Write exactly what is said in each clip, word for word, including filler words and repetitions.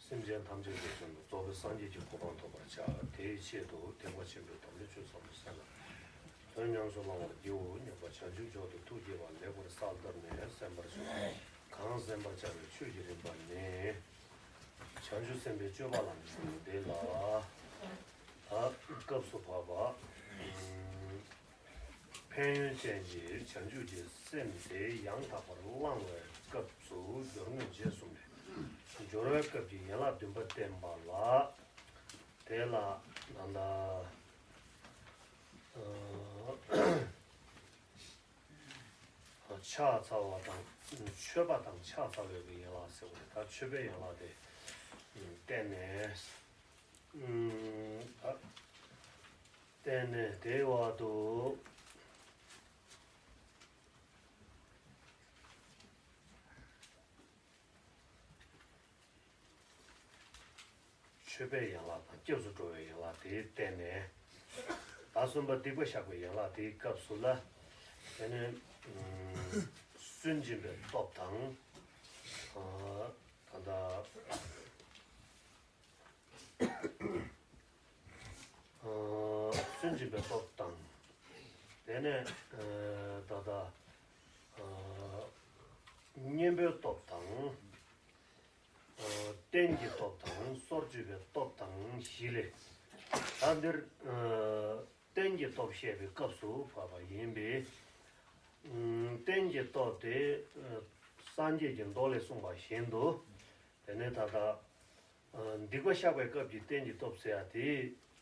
སེམས་ཅན་ཐམས་ཅད་ཀྱི་དོན་དུ་རྫོགས་པའི་སངས་རྒྱས་ཀྱི་གོ་འཕང་ཐོབ་པར་བྱ། དེའི་ཆེད་དུ་ཐེག་པ་ཆེན་པོའི་དམ་པའི་ཆོས་ཟབ་མོ་གསན་ལ། དོན་ཉམས་སུ་བླང་བར་བགྱིའོ་སྙམ་པ་བྱང་ཆུབ་མཆོག་ཏུ་ཐུགས་བསྐྱེད་པ་ལེགས་པར་གསལ་བཏབ་ནས་གསན་པར་ཞུ། གང་གསན་པར་བྱ་བའི་ཆོས་ཀྱི་རིམ་པ་ནི། བྱང་ཆུབ་སེམས་དཔའི་སྤྱོད་པ་ལ་འདི་ལ། ད་སྐབས་སུ་བབ་པ། ཕན་ཡོན་ཅན་གྱི་བྱང་ཆུབ་ཀྱི་སེམས་དེ་ཡང་དག་པར་བླང་བའི་སྐབས་སུ་སྦྱོར་དངོས་རྗེས་གསུངས་ནས། སྦྱོར་བའི་སྐབས་ཀྱི་ཡན་ལག་བདུན་པ་བསྟན་པ་ལ། དེ་ལ་ད་ལྟ་ཕྱག་འཚལ་བ་དང་མཆོད་པ་དང་ཕྱག་འཚལ་བའི་ཡན་ལག་ཟེར་བ་རེད། ད་མཆོད་པའི་ཡན་ལག་དེ་བསྟན་ནས། ཨུམ། ད་བསྟན་ནས་དེའི་བར་དུ། མཆོད་པའི་ཡན་ལག་དང་སྐྱབས་སུ་འགྲོ་བའི་ཡན་ལག་དེ་བསྟན་ནས། ད་གསུམ་པ་སྡིག་པ་བཤགས་པའི་ཡན་ལག་དེའི་སྐབས་སུ་ལ། དེ་ནས་ཨུམ། སུན་འབྱིན་པའི་སྟོབས་དང་། ཨ། ད་ལྟ། ཨ། སུན་འབྱིན་པའི་སྟོབས་དང་། དེ་ནས་ཨ། ད་ལྟ། ཨ། གཉེན་པོའི་སྟོབས་དང་། ཨ། རྟེན་གྱི་སྟོབས་དང་སོར་ཆུད་པའི་སྟོབས་དང་བཞི་ལས། ད་འདིར་ཨ། རྟེན་གྱི་སྟོབས་བཤད་པའི་སྐབས་སུ་བབ་པ་ཡིན་པས། ཨ། རྟེན་གྱི་སྟོབས་དེ་ཨ། སངས་རྒྱས་ཀྱི་མདོ་ལས་གསུངས་པ་བཞིན་དུ། དེ་ནས་ད་ལྟ། ཨ། སྡིག་པ་བཤགས་པའི་སྐབས་ཀྱི་རྟེན་གྱི་སྟོབས་ཟེར་ཡ་དེ།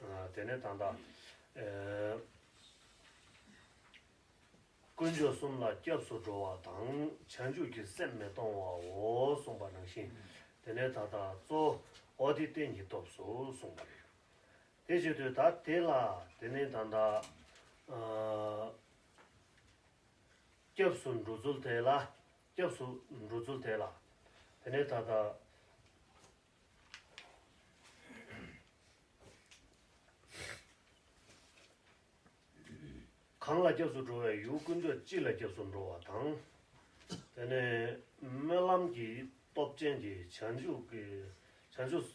ཨ། དེ་ནས་ད་ལྟ། ཨ། དཀོན་མཆོག་གསུམ་ལ་སྐྱབས་སུ་འགྲོ་བ་དང་བྱང་ཆུབ་ཀྱི་སེམས་མི་གཏོང་བའོ་གསུངས་པ་ནང་བཞིན། དེ་ནས་ད་ལྟ་གཙོ་བོ་དེ་རྟེན་གྱི་སྟོབས་སུ་གསུངས་པ་རེད། དེ་བྱེད་དུས་ད་དེ་ལ་དེ་ནས་ད་ལྟ། ཨ། སྐྱབས་སུ་འགྲོ་ཚུལ་དེ་ལ། སྐྱབས་སུ་འགྲོ་ཚུལ་དེ་ལ། དེ་ནས་ད་ལྟ། གང་ལ་སྐྱབས་སུ་འགྲོ་བའི་ཡུལ་ཀུན་འདུས་སྤྱི་ལ་སྐྱབས་སུ་འགྲོ་བ་དང་། དེ་ནས་སྨོན་ལམ་གྱི་སྟོབས་ཅན་གྱི་བྱང་ཆུབ་ཀྱི་བྱང་ཆུབ་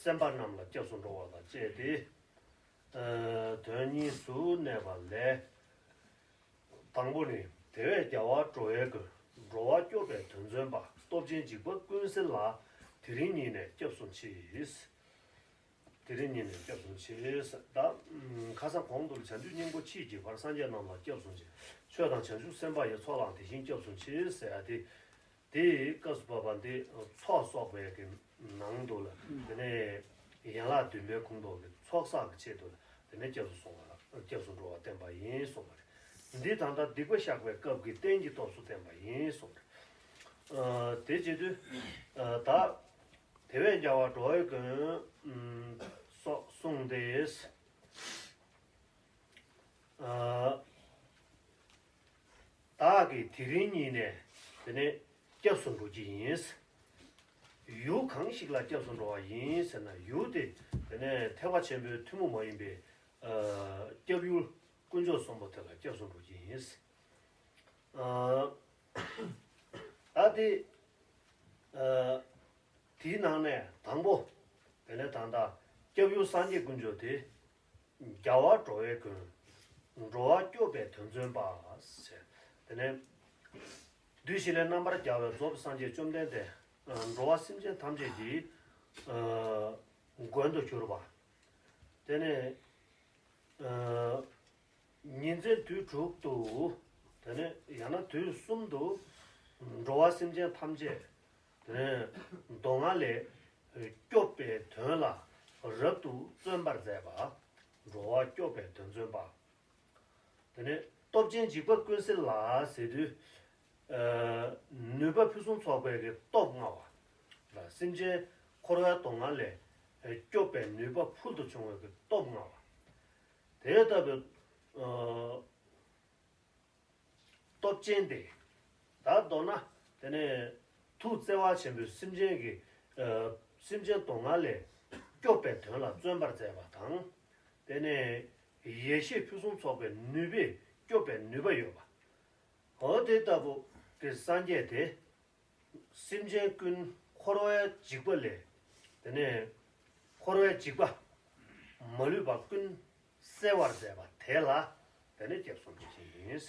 སེམས་དཔའ་རྣམས་ལ་སྐྱབས་སུ་འགྲོ་བ་དང་བཅས་ཏེ། ཨ། དོན་གཉིས་སུ་གནས་པ་ལས། དང་པོ་ནི། དེ་བས་རྒྱལ་བར་འགྲོ་བའི་མགོན། འགྲོ་བ་སྐྱོབ་པའི་དོན་བརྩོན་པ། སྟོབས་ཆེན་འཇིགས་པ་ཀུན་སེལ་ལ། དེ་རིང་ཉིད་ནས་སྐྱབས་སུ་མཆི། དེ་རིང་ཉིད་ནས་སྐྱབས་སུ་མཆི། ད་ཁ་སང་གོང་དུ་བྱང་ཆུབ་སྙིང་པོ་མཆིས་ཀྱི་བར་སངས་རྒྱས་རྣམས་ལ་སྐྱབས་སུ་མཆི། ཆོས་དང་བྱང་ཆུབ་སེམས་དཔའ་ཡི། ཚོགས་ལའང་དེ་བཞིན་སྐྱབས་སུ་མཆི་ཟེར་ཡ་དེ། དེའི་སྐབས་སུ་བབ་པ་འདི་ཚོགས་གསོག་པའི་གི་ནང་དུ་ལ། དེ་ནས་ཡན་ལག་བདུན་པའི་ཁོངས་གཏོགས་ཀྱི་ཚོགས་བསགས་ཀྱི་ཆེད་དུ་ལ། དེ་ནས་སྐྱབས་སུ་སོང་བ་ལ་སྐྱབས་སུ་འགྲོ་བ་བསྟན་པ་ཡིན་གསུངས་པ་རེད། འདི་ད་ལྟ་སྡིག་པ་བཤགས་པའི་སྐབས་ཀྱི་རྟེན་གྱི་སྟོབས་སུ་བསྟན་པ་ཡིན་གསུངས་པ་རེད། ཨ། དེ་བྱེད་དུས། ཨ། ད་དེ་བས་རྒྱལ་བར་འགྲོ་བའི་མགོན། ཨུམ། སོགས་གསུངས་ཏེ། ཨ། བདག་གིས་དེ་རིང་ཉིད་ནས་དེ་ནས་སྐྱབས་སུ་འགྲོ་གི་ཡིན། ཡུལ་གང་ཞིག་ལ་སྐྱབས་སུ་འགྲོ་བ་ཡིན་ཟེར་ན། ཡུལ་དེ་དེ་ནས་ཐེག་པ་ཆེན་པོའི་ཐུན་མོང་མ་ཡིན་པའི། ཨ། སྐྱབས་ཡུལ་དཀོན་མཆོག་གསུམ་པོ་དེ་ལ་སྐྱབས་སུ་འགྲོ་གི་ཡིན། ཨ། ད་དེ། ཨ། དེའི་ནང་ནས་དང་པོ། དེ་ནས་ད་ལྟ་སྐྱབས་ཡུལ་སངས་རྒྱས་དཀོན་མཆོག་དེ། རྒྱལ་བར་འགྲོ་བའི་མགོན། འགྲོ་བ་སྐྱོབ་པའི་དོན་བརྩོན་པ་ཟེར། དེ་ནས་བདུད་བཞི་ལས་རྣམ་པར་རྒྱལ་བའི་རྫོགས་པའི་སངས་རྒྱས་བཅོམ་ལྡན་འདས། འགྲོ་བ་སེམས་ཅན་ཐམས་ཅད་ཀྱི་མགོན་དུ་གྱུར་པ། དེ་ནས། ཉིན་མཚན་དུས་དྲུག་ཏུ། དེ་ནས་ཡང་ན་དུས་གསུམ་དུ། འགྲོ་བ་སེམས་ཅན་ཐམས་ཅད། དེ་ནས་སྡུག་བསྔལ་ལས་སྐྱོབ་པའི་དོན་ལ་རབ་ཏུ་བརྩོན་པར་མཛད་པ། འགྲོ་བ་སྐྱོབ་པའི་དོན་བརྩོན་པ། དེ་ནས་སྟོབས་ཆེན་འཇིགས་པ་ཀུན་སེལ་ལ་ཟེར་དུས། ནུས་པ་ཕུན་སུམ་ཚོགས་པའི་གི་སྟོབས་མངའ་བ། སེམས་ཅན་འཁོར་བའི་སྡུག་བསྔལ་ལས་སྐྱོབ་པའི་ནུས་པ་ཕུལ་དུ་བྱུང་བའི་གི་སྟོབས་མངའ་བ། དེ་ལྟ་བུའི། ཨ། སྟོབས་ཆེན་དེ། ད་མདོར་ན། དེ་ནས་ཐུགས་བརྩེ་བ་ཆེན་པོས་སེམས་ཅན་གྱི། ཨ། སེམས་ཅན་སྡུག་བསྔལ་ལས་སྐྱོབ་པའི་དོན་ལ་བརྩོན་པར་མཛད་པ་དང་། དེ་ནས་ཡེ་ཤེས་ཕུན་སུམ་ཚོགས་པའི་ནུས་པས་སྐྱོབ་པའི་ནུས་པ་ཡོད་པ། འོ་དེ་ལྟ་བུ་གི་སངས་རྒྱས་དེ། སེམས་ཅན་ཀུན་འཁོར་བའི་འཇིགས་པ་ལས་ དེ་ནས་འཁོར་བའི་འཇིགས་པ་མ་ལུས་པ་ཀུན་སེལ་བར་མཛད་པ་དེ་ལ་དེ་ནས་སྐྱབས་སུ་འགྲོ་གི་ཡིན།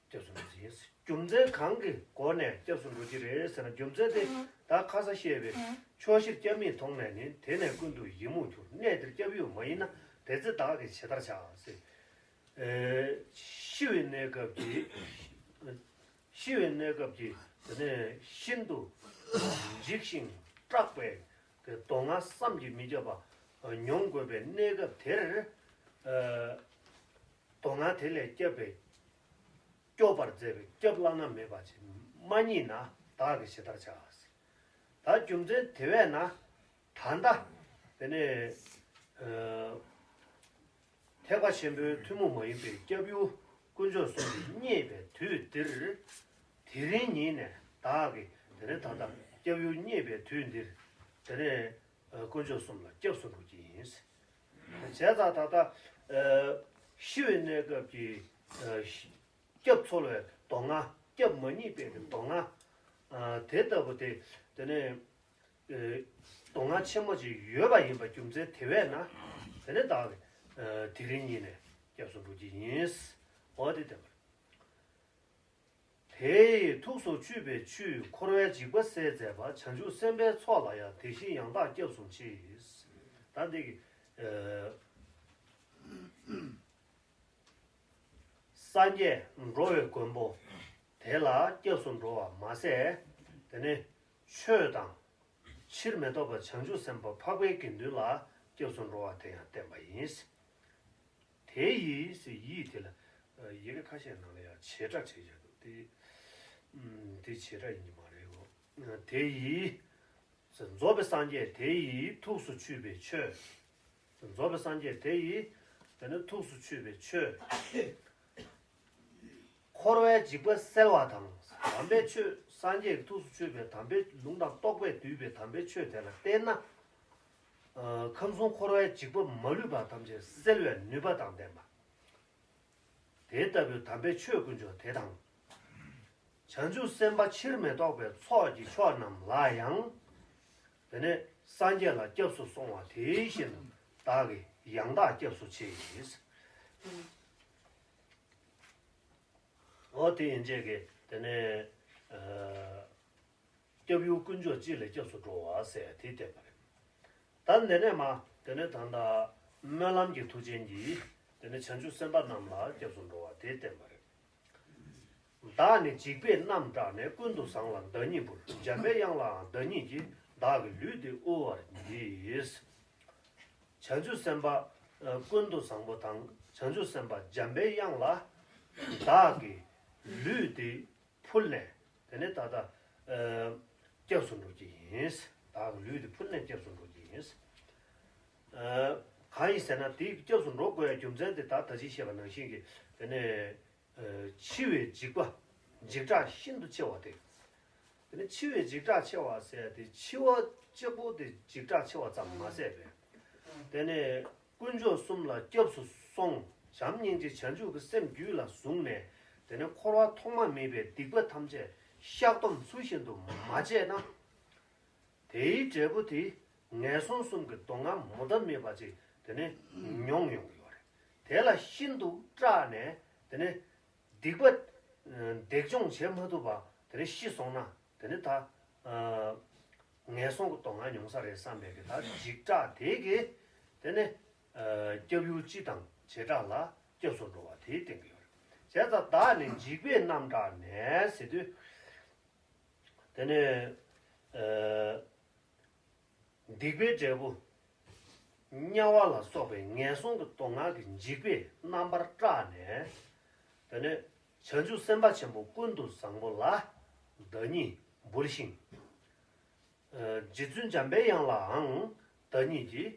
སྐྱབས་སུ་འགྲོ་གི་ཡིན། རྒྱུ་མཚན་གང་གི་སྒོ་ནས་སྐྱབས་སུ་འགྲོ་གི་རེད་ཟེར་ན། རྒྱུ་མཚན་དེ་ད་ཁ་སང་བཤད་པའི་ཕྱོགས་བཞིར་སྐྱབས་མེད་མཐོང་ནས་ནི། དེ་ནས་ཀུན་ཏུ་ཡིད་མུག་འགྱུར། གནས་འདིར་སྐྱབས་ཡུལ་མ་ཡིན་ན། དེ་ཚེ་བདག་གིས་ཇི་ལྟར་བྱ་ཟེར། ཨེ། ཤི་བའི་གནས་སྐབས་ཀྱི། ཤི་བའི་གནས་སྐབས་ཀྱི་དེ་ནས་ཤིན་ཏུ་འཇིགས་ཤིང་སྐྲག་པའི་གི་སྡུག་བསྔལ་བསམ་གྱིས་མི་ཁྱབ་པ་མྱོང་དགོས་པའི་གནས་སྐབས་དེར། ཨེ། སྡུག་བསྔལ་དེ་ལས་སྐྱབས་པའི་སྐྱོབ་པར་མཛད་པའི་སྐྱབས་བླ་ན་མེད་པ་ཅིག་མ་རྙེད་ན་བདག་གིས་ཇི་ལྟར་བྱ་ཟེར། ད་རྒྱུ་མཚན་དེ་བས་ན། ད་ལྟ་དེ་ནས་ཨ། ཐེག་པ་ཆེན་པོའི་ཐུན་མོང་མ་ཡིན་པའི་སྐྱབས་ཡུལ་དཀོན་མཆོག་གསུམ་དུ་བརྙེས་པའི་དུས་འདིར། དེ་རིང་ཉིད་ནས་བདག་གིས་དེ་ནས་ད་ལྟ་སྐྱབས་ཡུལ་བརྙེས་པའི་དུས་འདིར། དེ་ནས་ཨ། དཀོན་མཆོག་གསུམ་ལ་སྐྱབས་སུ་འགྲོ་གི་ཡིན། བྱས་ཙང་ད་ལྟ་ཨ། ཤི་བའི་གནས་སྐབས་ཀྱི་ཨ། ཤི། སྐྱབས་འཚོལ་བའི་སྡུག་བསྔལ། སྐྱབས་མ་རྙེད་པའི་སྡུག་བསྔལ། ཨ། དེ་ལྟ་བུ་དེ་དེ་ནས་ཨེ། སྡུག་བསྔལ་ཆེན་མོ་ཅིག་ཡོད་པ་ཡིན་པ་རྒྱུ་མཚན་དེ་བས་ན། དེ་ནས་བདག་གིས་ཨ། དེ་རིང་ཉིད་ནས་སྐྱབས་སུ་འགྲོ་གི་ཡིན། འོ་དེ་བསྟན་པ་རེད། དེ་ཡི་ཐུགས་སུ་ཆུད་པའི་ཆུས། འཁོར་བའི་འཇིགས་པ་སེལ་མཛད་པ། བྱང་ཆུབ་སེམས་དཔའི་ཚོགས་ལ་ཡང་། དེ་བཞིན་ཡང་དག་སྐྱབས་སུ་མཆི། ད་འདི་གི་ཨ། སངས་རྒྱས་འགྲོ་བའི་མགོན་པོ་དེ་ལ་སྐྱབས་སུ་འགྲོ་བ་མ་ཟད། དེ་ནས་ཆོས་དང་ཕྱིར་མི་ལྡོག་པ་བྱང་ཆུབ་སེམས་དཔའ་འཕགས་པའི་དགེ་འདུན་ལ་སྐྱབས་སུ་འགྲོ་བ་དེ་ཡང་བསྟན་པ་ཡིན། དེ་ཡིས་ཟེར། ཡིས་དེ་ལ་ཡི་གེ་ཁ་ཤས་ནང་ལ་ཡང་བྱེད་སྒྲ་བྱེད་བྱ་འདུག་དེ་དེ་བྱེད་སྒྲ་ཡིན་གྱི་མ་རེད་གོ། དེ་ཡིས། རྫོགས་པའི་སངས་རྒྱས་དེ་ཡི་ཐུགས་སུ་ཆུད་པའི་ཆོས། རྫོགས་པའི་སངས་རྒྱས་དེ་ཡི་དེ་ནི་ཐུགས་སུ་ཆུད་པའི་ཆོས། འཁོར་བའི་འཇིགས་པ་སེལ་བ་དང་། དམ་པའི་ཆོས། སངས་རྒྱས་ཀྱི་ཐུགས་སུ་ཆུད་པའི་དམ་པའི་ལུང་དང་རྟོགས་པས་བསྡུས་པའི་དམ་པའི་ཆོས་དེ་ལ་བརྟེན་ན། ཨ། ཁམས་གསུམ་འཁོར་བའི་འཇིགས་པ་མ་ལུས་པ་ཐམས་ཅད་སེལ་བའི་ནུས་པ་དང་ལྡན་པ། དེ་ལྟ་བུའི་དམ་པའི་ཆོས་དཀོན་མཆོག་དེ་དང་། བྱང་ཆུབ་སེམས་དཔའ་ཕྱིར་མི་ལྡོག་པའི་ཚོགས་ཀྱི་མཆོག་རྣམས་ལ་ཡང་། དེ་ནས་སངས་རྒྱས་ལ་སྐྱབས་སུ་སོང་བ་དེ་བཞིན་དུ་བདག་གིས་ཡང་དག་སྐྱབས་སུ་མཆི། འོ་དེ་ཡན་ཆད་ཀྱི་དེ་ནས་ཨ། སྐྱབས་ཡུལ་དཀོན་མཆོག་སྤྱི་ལ་སྐྱབས་སུ་འགྲོ་བ་ཟེར་དེ་བསྟན་པ་རེད། ད་འདི་ནས་མ་དེ་ནས་ད་ལྟ་སྨོན་ལམ་གྱི་མཐུ་ཅན་གྱིས་དེ་ནས་བྱང་ཆུབ་སེམས་དཔའ་རྣམས་ལ་སྐྱབས་སུ་འགྲོ་བ་དེ་བསྟན་པ་རེད། བདག་ནི་འཇིགས་པས་རྣམ་སྐྲག་ནས། ཀུན་ཏུ་བཟང་ལ་བདག་ཉིད་འབུལ། འཇམ་པའི་དབྱངས་ལའང་བདག་ཉིད་ཀྱིས། བདག་གི་ལུས་འདི་དབུལ་བར་བགྱི། བྱང་ཆུབ་སེམས་དཔའ་ཀུན་ཏུ་བཟང་པོ་དང་། བྱང་ཆུབ་སེམས་དཔའ་འཇམ་པའི་དབྱངས་ལ་བདག་གི་ལུས་འདི་ཕུལ་ནས། དེ་ནས་ད་ལྟ་ཨ། སྐྱབས་སུ་འགྲོ་གི་ཡིན། བདག་གི་ལུས་འདི་ཕུལ་ནས་སྐྱབས་སུ་འགྲོ་གི་ཡིན། ཨ། གང་ཡིན་ཟེར་ན། དེའི་སྐྱབས་སུ་འགྲོ་དགོས་ཡ་རྒྱུ་མཚན་དེ་ད་ད་ཅི་བཤད་པ་ནང་བཞིན་གྱི་དེ་ནས་ཨ། འཆི་བའི་འཇིགས་པ། འཇིགས་སྐྲག་ཤིན་ཏུ་ཆེ་བ་དེ། དེ་ནས་འཆི་བའི་འཇིགས་སྐྲག་ཆེ་བ་ཟེར་ཡ་དེ་འཆི་བ་གཅིག་པོ་དེ་འཇིགས་སྐྲག་ཆེ་བ་ཙམ་མ་ཟད་པས། དེ་ནས་དཀོན་མཆོག་གསུམ་ལ་སྐྱབས་སུ་སོང་། བྱམས་སྙིང་རྗེ་བྱང་ཆུབ་ཀྱི་སེམས་རྒྱུད་ལ་བཟུང་ནས། དེ་ནས་འཁོར་བ་ཐོག་མ་མེད་པའི་སྡིག་པ་ཐམས་ཅད་བཤགས་སྡོམ་ཚུལ་བཞིན་དུ་མ་བྱས་ན། དེའི་འབྲས་བུ་དེ་ངན་སོང་གསུམ་གྱི་སྡུག་བསྔལ་མུ་མཐའ་མེད་པ་ཅིག་དེ་ནས་མྱོང་ཡོང་གི་ཡོད་རེད། དེ་ལ་ཤིན་ཏུ་སྐྲག་ནས་དེ་ནས། སྡིག་པ་འདེགས་སྦྱོང་བྱེད་མ་ཐུབ་པ་དེ་ནས་ཤི་སོང་ན། དེ་ནས་ད་ངན་སོང་གི་སྡུག་བསྔལ་མྱོང་ས་རེད་བསམ་པའི་གི་ད་འཇིགས་སྐྲག་དེ་གི་དེ་ནས་སྐྱབས་ཡུལ་སྤྱི་དང་བྱེ་བྲག་ལ་སྐྱབས་སུ་འགྲོ་བ་དེ་བསྟན་གི་ཡོད་རེད། བྱས་ཙང་བདག་ནི་འཇིགས་པས་རྣམ་སྐྲག་ནས་ཟེར་དུས། དེ་ནས་སྡིག་པའི་འབྲས་བུ་དམྱལ་བ་ལ་སོགས་པའི་ངན་སོང་གི་སྡུག་བསྔལ་གྱི་འཇིགས་པས་རྣམ་པར་སྐྲག་ནས། དེ་ནས་བྱང་ཆུབ་སེམས་དཔའ་ཆེན་པོ་ཀུན་ཏུ་བཟང་པོ་ལ་བདག་ཉིད་འབུལ་ཞིང་། རྗེ་བཙུན་འཇམ་པའི་དབྱངས་ལའང་བདག་ཉིད་ཀྱིས།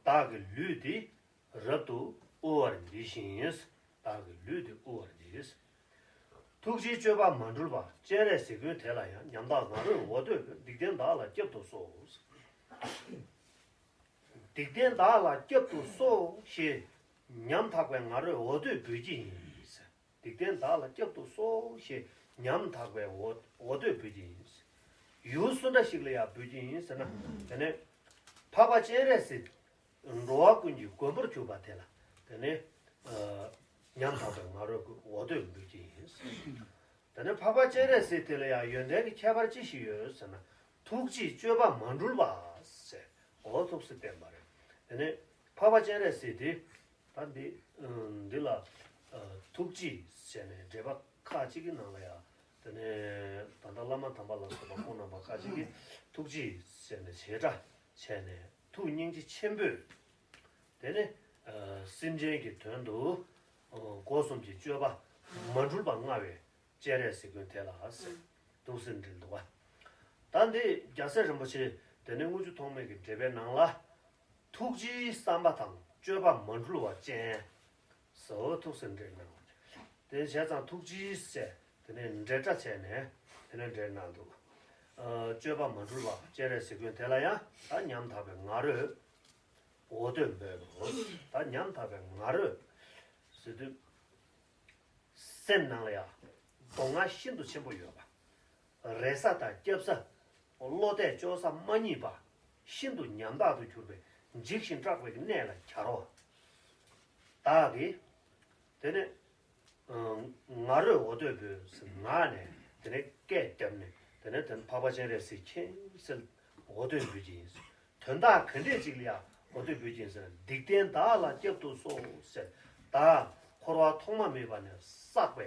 བདག་གི་ལུས་འདི་རབ་ཏུ་དབུལ་བར་བགྱི་ཞིང་། བདག་གི་ལུས་འདི་དབུལ་བར་བགྱི། ཐུགས་རྗེའི་སྤྱོད་པ་མ་འཁྲུལ་པ། སྤྱན་རས་གཟིགས་མགོན་དེ་ལ་ཡང་། ཉམ་ཐག་ང་རོས་འོ་དོད་འབོད། འཇིག་རྟེན་བདག་ལ་བསྐྱབ་ཏུ་གསོལ། འཇིག་རྟེན་བདག་ལ་བསྐྱབ་ཏུ་གསོལ་ཞེས་ཉམ་ཐག་པའི་ང་རོས་འོ་དོད་འབོད་ཀྱི་ཡིན། འཇིག་རྟེན་བདག་ལ་བསྐྱབ་ཏུ་གསོལ་ཞེས་ཉམ་ཐག་པའི་འོ་འོ་དོད་འབོད་ཀྱི་ཡིན། ཡུལ་སུ་འདྲ་ཞིག་ལ་ཡང་འབུལ་གྱི་ཡིན་ཟེར་ན། དེ་ནས་འཕགས་པ་སྤྱན་རས་གཟིགས་འགྲོ་བ་ཀུན་གྱི་མགོན་པོར་གྱུར་པ་དེ་ལ། དེ་ནས་ཨ་ཉམ་ཐག་པའི་ང་རོས་ཀྱི་འོ་དོད་འབུལ་གྱི་ཡིན་ཟེར། དེ་ནས་འཕགས་པ་སྤྱན་རས་གཟིགས་དེ་ལ་ཡང་ཡོན་ཏན་གྱི་ཁྱད་པར་ཅི་ཞིག་ཡོད་ཟེར་ན། ཐུགས་རྗེས་སྤྱོད་པ་མ་འཁྲུལ་བ་ཟེར། འོ་ཐུགས་སུ་བསྟན་པ་རེད། དེ་ནས་འཕགས་པ་སྤྱན་རས་གཟིགས་དེ། ད་འདི་འདི་ལ་ཐུགས་རྗེས་ཟེར་ནས་འགྲེལ་པ་ཁག་ཅིག་གི་ནང་ལ་ཡང་། དེ་ནས་ད་ལྟ་བླ་མ་དམ་པ་ལ་སོགས་པ་ཁོང་རྣམ་པ་ཁག་ཅིག་གིས་ཐུགས་རྗེས་ཟེར་ནས་བྱེ་བྲག་བྱས་ནས་ཐུགས་སྙིང་རྗེ་ཆེན་པོས། དེ་ནས་སེམས་ཅན་གྱི་དོན་དུ་སྒོ་གསུམ་གྱི་སྤྱོད་པ་མ་འཁྲུལ་བ་མངའ་བའི་སྤྱན་རས་གཟིགས་མགོན་དེ་ལ་ཟེར། ཐུགས་སུ་འདྲིལ་འདུག་པ། ད་འདི་རྒྱལ་སྲས་རིན་པོ་ཆེ་དེ་ནས་དངུལ་ཆུ་ཐོགས་མེད་ཀྱི་འགྲེལ་པའི་ནང་ལ། ཐུགས་རྗེའི་བསམ་པ་དང་སྤྱོད་པ་མ་འཁྲུལ་བ་ཅན་ཟེར་ཐུགས་སུ་འདྲིལ་གནང་བ། དེ་བྱས་ཙང་ཐུགས་རྗེའི་ཟེར་དེ་ནས་འབྲེལ་སྒྲ་བྱས་ནས་དེ་ནས་འབྲེལ་གནང་འདུག་ཨ། སྤྱོད་པ་མ་འཁྲུལ་བ་སྤྱན་རས་གཟིགས་མགོན་དེ་ལ་ཡང་ད་ཉམ་ཐག་པའི་ང་རོས་འོ་དོད་འབོད་དོ། ད་ཉམ་ཐག་པའི་ང་རོས་ཟེར་དུས། སེམས་ནང་ལ་ཡང་སྡུག་བསྔལ་ཤིན་ཏུ་ཆེན་པོ་ཡོད་པ། རེ་ས་དང་སྐྱབས་ས། བློ་གཏད་གཅོག་ས་མ་རྙེད་པ། ཤིན་ཏུ་ཉམ་ཐག་ཏུ་གྱུར་པའི་འཇིགས་ཤིང་སྐྲག་པའི་གནས་ལ་གྱར་བ་དག་གིས། དེ་ནས་ང་རོས་འོ་དོད་འབོད་ཟེར་ངག་ནས་དེ་ནས་སྐད་བརྒྱབ་ནས། དེ་ནས་དེ་ནས་འཕགས་པ་སྤྱན་རས་གཟིགས་མཁྱེན་གསལ་འོ་དོད་འབོད་ཀྱི་ཡིན། དོན་དག་ག་འདྲས་ཅིག་ལ་ཡང་འོ་དོད་འབོད་ཀྱི་ཡིན་ཟེར་ན། སྡིག་ལྡན་བདག་ལ་བསྐྱབ་ཏུ་གསོལ་ཟེར། བདག་འཁོར་བ་ཐོག་མ་མེད་པ་ནས་བསགས་པའི་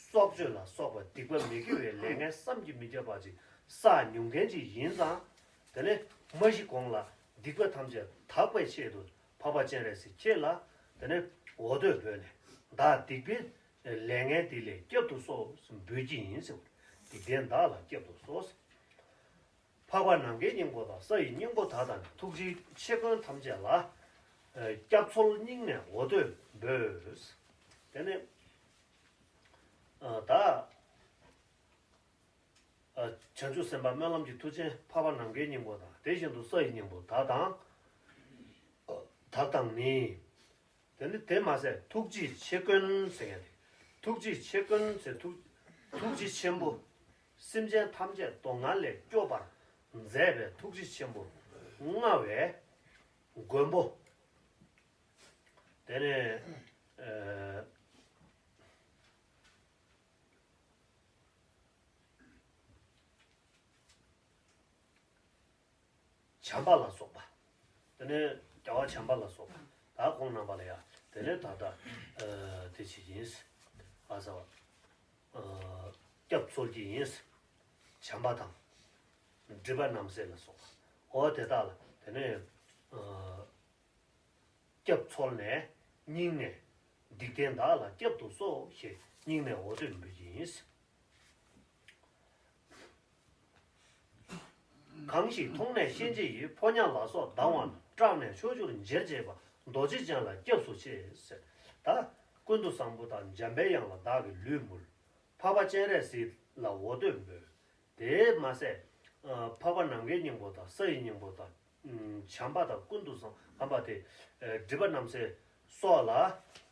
སྲོག་གཅོད་ལ་སོགས་པ་སྡིག་པ་མི་དགེ་བའི་ལས་ངན་བསམ་གྱིས་མི་ཁྱབ་པ་ཅིག་བསགས་མྱོང་མཁན་ཅིག་ཡིན་ཙང་། དེ་ནས་མ་ཤི་གོང་ལ་སྡིག་པ་ཐམས་ཅད་དག་པའི་ཆེད་དུ་འཕགས་པ་སྤྱན་རས་གཟིགས་ཁྱེད་ལ་དེ་ནས་འོ་དོད་འབོད་ནས། བདག་སྡིག་པའི་ལས་ངན་འདི་ལས་བསྐྱབ་ཏུ་གསོལ་ཟེར་འབོད་ཀྱི་ཡིན་ཟེར། སྡིག་ལྡན་བདག་ལ་བསྐྱབ་ཏུ་གསོལ་ཟེར། འཕགས་པ་ནམ་མཁའི་སྙིང་པོ་དང་། ས་ཡི་སྙིང་པོ་དག་དང་། ཐུགས་རྗེའི་མཆེད་མགོན་ཐམས་ཅད་ལ། སྐྱབས་འཚོལ་སྙིང་ནས་འོ་དོད་འབོད། དེ་ནས་ད་བྱང་ཆུབ་སེམས་དཔའ་སྨོན་ལམ་གྱི་མཐུ་ཅན་འཕགས་པ་ནམ་མཁའི་སྙིང་པོ་དང་། དེ་བཞིན་དུ་ས་ཡི་སྙིང་པོ་དག་དང་། དག་དང་ནི། དེ་ནི་དེ་མ་ཟད་ཐུགས་རྗེའི་མཆེད་མགོན་ཟེར་མཁན་དེ། ཐུགས་རྗེའི་མཆེད་མགོན་ཟེར། ཐུགས་ཐུགས་རྗེ་ཆེན་པོ། སེམས་ཅན་ཐམས་ཅད་སྡུག་བསྔལ་ལས་སྐྱོབ་པར་མཛད་པའི་ཐུགས་རྗེ་ཆེན་པོ་མངའ་བའི་མགོན་པོ། དེ་ནས་ཨ། བྱམས་པ་ལ་སོགས་པ། དེ་ནས་རྒྱལ་བ་བྱམས་པ་ལ་སོགས་པ། ད་ཁོང་རྣམ་པ་ལ་ཡང་དེ་ནས་ད་ལྟ་ཨ་དེ་བྱེད་ཀྱི་ཡིན། ཨ་ཟེར་བ། ཨ་སྐྱབས་འཚོལ་གྱི་ཡིན། བྱམས་པ་དང་། སྒྲིབ་པ་རྣམ་སེལ་ལ་སོགས་པ། འོ་དེ་དག་ལ་དེ་ནས་ཨ། སྐྱབས་འཚོལ་ནས་སྙིང་ནས། སྡིག་ལྡན་བདག་ལ་བསྐྱབ་ཏུ་གསོལ་ཞེས་སྙིང་ནས་འོ་དོད་འབོད་ཀྱི་ཡིན། གང་ཞིག་མཐོང་ནས་གཤིན་རྗེ་ཡི། ཕོ་ཉ་ལ་སོགས་སྡང་བ་རྣམས། སྐྲག་ནས་ཕྱོགས་བཅུར་འབྱེར་བྱེད་པ། རྡོ་རྗེ་ཅན་ལ་སྐྱབས་སུ་མཆི་ཟེར། ད་ཀུན་ཏུ་བཟང་པོ་དང་འཇམ་པའི་དབྱངས་ལ་བདག་གིས་ལུས་འབུལ། འཕགས་པ་སྤྱན་རས་གཟིགས་ལ་འོ་དོད་འབོད། དེས་མ་ཟད། ཨ་འཕགས་པ་ནམ་མཁའི་སྙིང་པོ་དང་། ས་ཡི་སྙིང་པོ་དང་། ཨ་བྱམས་པ་དང་། ཀུན་ཏུ་བཟང་ཁམས་པ་སྟེ། ཨ་སྒྲིབ་པ་རྣམ་སེལ་སོགས་ལ།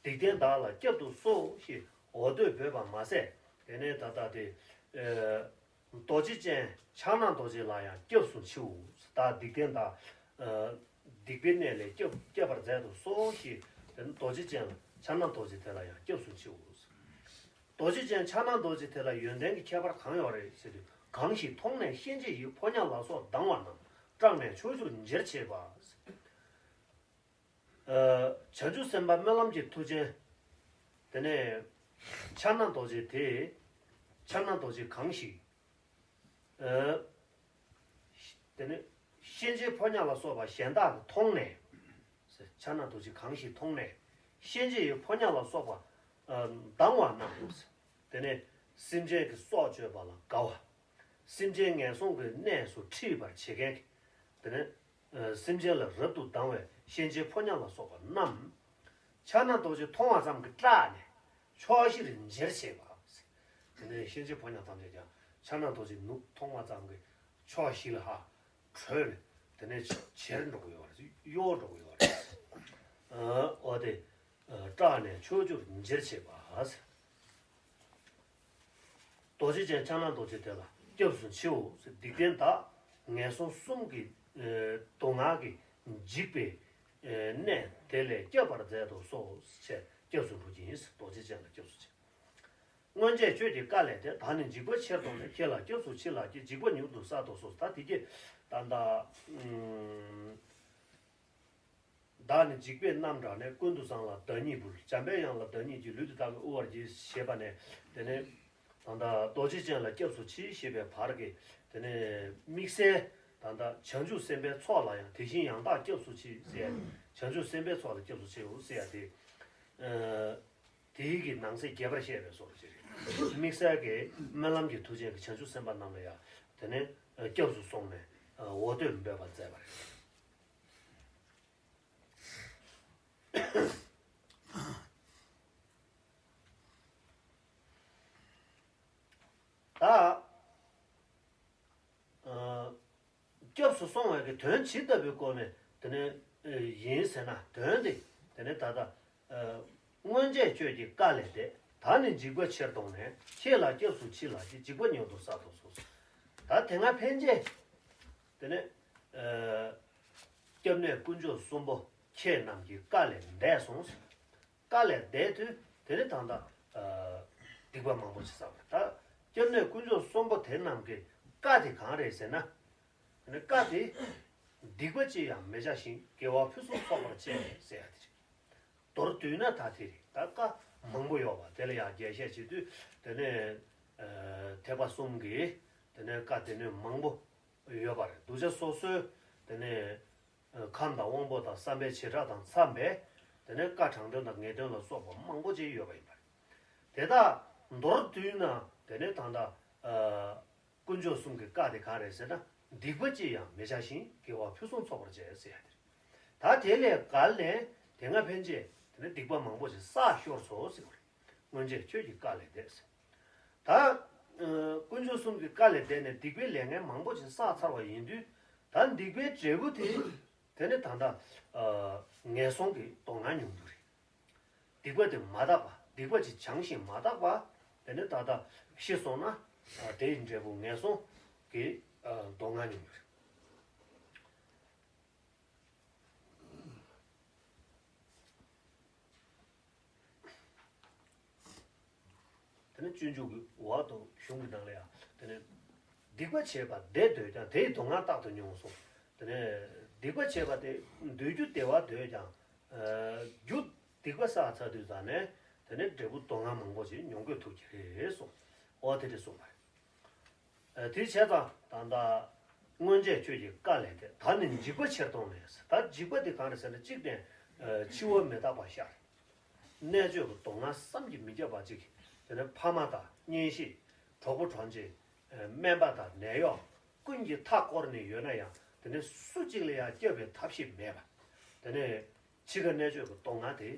སྡིག་ལྡན་བདག་ལ་བསྐྱབ་ཏུ་གསོལ་ཞེས་འོ་དོད་འབོད་པ་མ་ཟད། དེ་ནས་ད་ལྟ་དེ། ཨ་རྡོ་རྗེ་ཅན་ཕྱག་ན་རྡོ་རྗེ་ལ་ཡང་སྐྱབས་སུ་མཆིའོ། ད་སྡིག་ལྡན་དག་ཨ་སྡིག་པའི་གནས་ལས་སྐྱབས་སྐྱབས་པར་མཛད་དུ་གསོལ་ཞེས། དེ་ནས་རྡོ་རྗེ་ཅན་ལ། ཕྱག་ན་རྡོ་རྗེ་དེ་ལ་ཡང་སྐྱབས་སུ་མཆིའོ། རྡོ་རྗེ་ཅན་ཕྱག་ན་རྡོ་རྗེ་དེ་ལ་ཡོན་ཏན་གྱི་ཁྱད་པར་གང་ཡོད་རེད་ཟེར་དུས། གང་ཞིག་མཐོང་ནས་གཤིན་རྗེ་ཡི། ཕོ་ཉ་ལ་སོགས་སྡང་བ་རྣམས། སྐྲག་ནས་ཕྱོགས་བཅུར་འབྱེར་བྱེད་པ། ཨ་བྱང་ཆུབ་སེམས་དཔའ་སྨོན་ལམ་གྱི་མཐུ་ཅན། དེ་ནས་ཕྱག་ན་རྡོ་རྗེ་དེ། ཕྱག་ན་རྡོ་རྗེ་གང་ཞིག་ཨ་དེ་ནས་གཤིན་རྗེའི་ཕོ་ཉ་ལ་སོགས་པ་གཞན་དག་གིས་མཐོང་ནས། ཕྱག་ན་རྡོ་རྗེ་གང་ཞིག་མཐོང་ནས། གཤིན་རྗེ་ཡི་ཕོ་ཉ་ལ་སོགས་པ་ཨ་སྡང་བ་རྣམས། དེ་ནས་སེམས་ཅན་གྱི་སྲོག་གཅོད་པ་ལ་དགའ་བ། སེམས་ཅན་ངན་སོང་གི་གནས་སུ་ཁྲིད་པར་བྱེད་མཁན་གྱི། དེ་ནས་ཨ་སེམས་ཅན་ལ་རབ་ཏུ་སྡང་བའི་གཤིན་རྗེའི་ཕོ་ཉ་ལ་སོགས་པ་རྣམས། ཕྱག་ན་རྡོ་རྗེ་མཐོང་བ་ཙམ་གྱིས་སྐྲག་ནས་ཕྱོགས་བཞིར་འབྱེར་བྱེད་པ། དེ་ནས་གཤིན་རྗེའི་ཕོ་ཉ་ཐམས་ཅད་ཀྱང་ཕྱག་ན་རྡོ་རྗེ་ནུབ་མཐོང་བ་ཙམ་གྱིས་ཕྱོགས་བཞི་ལ་ཧ་བྲོས་ནས། དེ་ནས་འབྱེར་འགྲོ་གི་ཡོད་རེད། གཡོ་འགྲོ་གི་ཡོད་རེད། ཨ་འོ་དེ། སྐྲག་ནས་ཕྱོགས་བཅུར་འབྱེར་བྱེད་པ། རྡོ་རྗེ་ཅན་ཕྱག་ན་རྡོ་རྗེ་དེ་ལ་ སྐྱབས་སུ་མཆིའོ། སྡིག་ལྡན་བདག་ངན་སོང་གསུམ་གྱི་སྡུག་བསྔལ་གྱིས་འཇིགས་པའི་གནས་དེ་ལས་སྐྱོབ་པར་མཛད་དུ་གསོལ་ཞེས་སྐྱབས་སུ་འགྲོ་གི་ཡིན། རྡོ་རྗེ་ཅན་ལ་སྐྱབས་སུ་མཆི། སྔོན་ཆད་ཁྱོད་ཀྱི་བཀའ་ལས་འདས། བདག་ནི་འཇིགས་པ་ཆེར་དོགས་ནས། ཁྱེད་ལ་སྐྱབས་སུ་མཆི་ལགས་ཀྱིས། འཇིགས་པ་མྱུར་དུ་བསལ་དུ་གསོལ། ད་དེ་གྱིས་ད་ལྟ་བདག་ནི་འཇིགས་པས་རྣམ་སྐྲག་ནས། ཀུན་ཏུ་བཟང་ལ་བདག་ཉིད་འབུལ། བྱམས་པའི་གཡང་ལ་བདག་ཉིད་སྐྱེས། ལུས་འདི་དག་གི་དབུལ་བར་བགྱི། ཞེས་པ་ནས་དེ་ནས་ད་ལྟ་རྡོ་རྗེ་ཅན་ལ་སྐྱབས་སུ་མཆི་ཞེས་པའི་བར་གྱི་དེ་ནས་དམིགས་བསལ་ད་ལྟ་བྱང་ཆུབ་སེམས་དཔའི་ཚོགས་ལ་ཡང་དེ་བཞིན་ཡང་དག་སྐྱབས་སུ་མཆི་ཟེར། བྱང་ཆུབ་སེམས་དཔའི་ཚོགས་ལ་སྐྱབས་སུ་མཆིའོ་ཟེར་ཡ་དེ། དེའི་གི་ནང་གསེས་རྒྱས་པར་བཤད་པའི་བཟོ་འདྲ་ཅིག་རེད། དམིགས་བསལ་གྱི་སྨོན་ལམ་གྱི་མཐུ་ཅན་གྱི་བྱང་ཆུབ་སེམས་དཔའ་རྣམས་ལ་ཡང་དེ་ནས་སྐྱབས་སུ་སོང་ནས་འོ་དོད་འབོད་པར་མཛད་པ་རེད། ད། སྐྱབས་སུ་སོང་བའི་གི་དོན་ཇི་ལྟ་བུའི་སྒོ་ནས་དེ་ནས་ཡིན་ཟེར་ན། དོན་དེ་དེ་ནས་ད་ལྟ་སྔོན་ཆད་ཁྱོད་ཀྱི་བཀའ་ལས་འདས། ད་ནི་འཇིགས་པ་ཆེར་དོགས་ནས། ཁྱེད་ལ་སྐྱབས་སུ་མཆི་ལགས་ཀྱིས། འཇིགས་པ་མྱུར་དུ་བསལ་དུ་གསོལ། ད་དེ་སྔ་ཕན་ཆད་དེ་ནས་སྐྱབས་གནས་དཀོན་མཆོག་གསུམ་པོ་ཁྱེད་རྣམས་ཀྱི་བཀའ་ལས་འདས་སོང་། བཀའ་ལས་འདས་དུས་དེ་ནས་ད་ལྟ་སྡིག་པ་མང་པོ་ཞིག་བསགས་པ་རེད། ད་སྐྱབས་གནས་དཀོན་མཆོག་གསུམ་པོ་དེ་རྣམས་ཀྱི་བཀའ་དེ་གང་རེད་ཟེར་ན། དེ་ནས་བཀའ་དེ་སྡིག་པ་ཅི་ཡང་མི་བྱ་ཞིང་། དགེ་བ་ཕུན་སུམ་ཚོགས་པར་སྤྱད་ཟེར་ཡ་དེ་རེད། མདོར་བསྡུས་ན་ད་དེ་རེད། ད་བཀའ་མང་པོ་ཡོད་པ་དེ་ལ་ཡང་རྒྱས་བཤད་བྱེད་དུས་དེ་ནས་ཐེག་པ་གསུམ་གྱི་དེ་ནས་བཀའ་དེ་ནས་མང་པོ་ཡོད་པ་རེད། གདུལ་བྱ་སོ་སོའི་དེ་ནས་ཁམས་དང་དབང་པོ་དང་བསམ་པའི་བྱེ་བྲག་དང་འཚམས་པའི་དེ་ནས་བཀའ་དྲང་དོན་དང་ངེས་དོན་ལ་སོགས་པ་མང་པོ་ཅིག་ཡོད་པ་ཡིན་པ་རེད། དེ་དག་མདོར་བསྡུས་ན་དེ་ནས་ད་ལྟ་དཀོན་མཆོག་གསུམ་གྱི་བཀའ་དེ་གང་རེད་ཟེར་ན། སྡིག་པ་ཅི་ཡང་མི་བྱ་ཞིང་། དགེ་བ་ཕུན་སུམ་ཚོགས་པར་སྤྱད་ཟེར་ཡ་དེ་རེད། ད་དེ་ལས་བརྒལ་ནས་དེ་སྔ་ཕན་ཆད་དེ་ནས་སྡིག་པ་མང་པོ་ཞིག་བསགས་ཤོར་སོང་ཟེར་བ་རེད། སྔོན་ཆད་ཁྱོད་ཀྱི་བཀའ་ལས་འདས་ཟེར། ད་དཀོན་མཆོག་གསུམ་གྱི་བཀའ་ལས་འདས་ནས་སྡིག་པའི་ལས་ངན་མང་པོ་ཞིག་བསགས་ཚར་བ་ཡིན་དུས། ད་སྡིག་པའི་འབྲས་བུ་དེ་དེ་ནས་ད་ལྟ་ངན་སོང་གི་སྡུག་བསྔལ་མྱོང་རྒྱུ་རེད། སྡིག་པ་དེ་མ་དག་པ། སྡིག་པ་ཅིག་བྱང་ཞིང་མ་དག་པ། དེ་ནས་ད་ལྟ་ཤི་སོང་ན་དེའི་འབྲས་བུ་ངན་སོང་གི་སྡུག་བསྔལ་མྱོང་རྒྱུ་རེད། དེ་ནས་སྤྱོད་འཇུག་གི་འོག་ཏུ་གཞུང་གི་ནང་ལ་ཡང་དེ་ནས་སྡིག་པ་བྱས་པ་བདེ་འདོད་ཀྱང་། དེ་ཡི་སྡུག་བསྔལ་རྟག་ཏུ་མྱོང་གསུངས། དེ་ནས་སྡིག་པ་བྱས་པ་དེ་འདོད་རྒྱུ་བདེ་བ་འདོད་ཀྱང་། རྒྱུ་སྡིག་པ་བསགས་ཚར་དུས་ཙང་ནས་དེ་ནས་འབྲས་བུ་སྡུག་བསྔལ་མང་པོ་ཞིག་མྱོང་དགོས་ཐུག་གི་རེད་གསུངས། འོ་དེ་རེད་གསུངས་པ་རེད། དེ་བྱས་ཙང་ད་ལྟ་སྔོན་ཆད་ཁྱོད་ཀྱི་བཀའ་ལས་འདས། ད་ནི་འཇིགས་པ་ཆེར་དོགས་ནས། ད་འཇིགས་པ་དེ་གང་རེད་ཟེར་ན། གཅིག་ནས་འཆི་བ་མི་རྟག་པ་ཤར། གནད་གཅོད་ཀྱི་སྡུག་བསྔལ་བསམ་གྱིས་མི་ཁྱབ་པ་ཅིག་དེ་ནས་ཕ་མ་དང་གཉེན་བཤེས། གྲོགས་པོ་གྲོགས་མཆེད། སྨན་པ་དང་ནད་གཡོག་ཀུན་གྱིས་མཐའ་བསྐོར་ནས་ཡོད་ན་ཡང་། དེ་ནས་སུ་གཅིག་ལ་ཡང་སྐྱོབ་པའི་ཐབས་ཤེས་མེད་པ། དེ་ནས་འཆི་ཁ་གནད་གཅོད་ཀྱི་སྡུག་བསྔལ་དེ།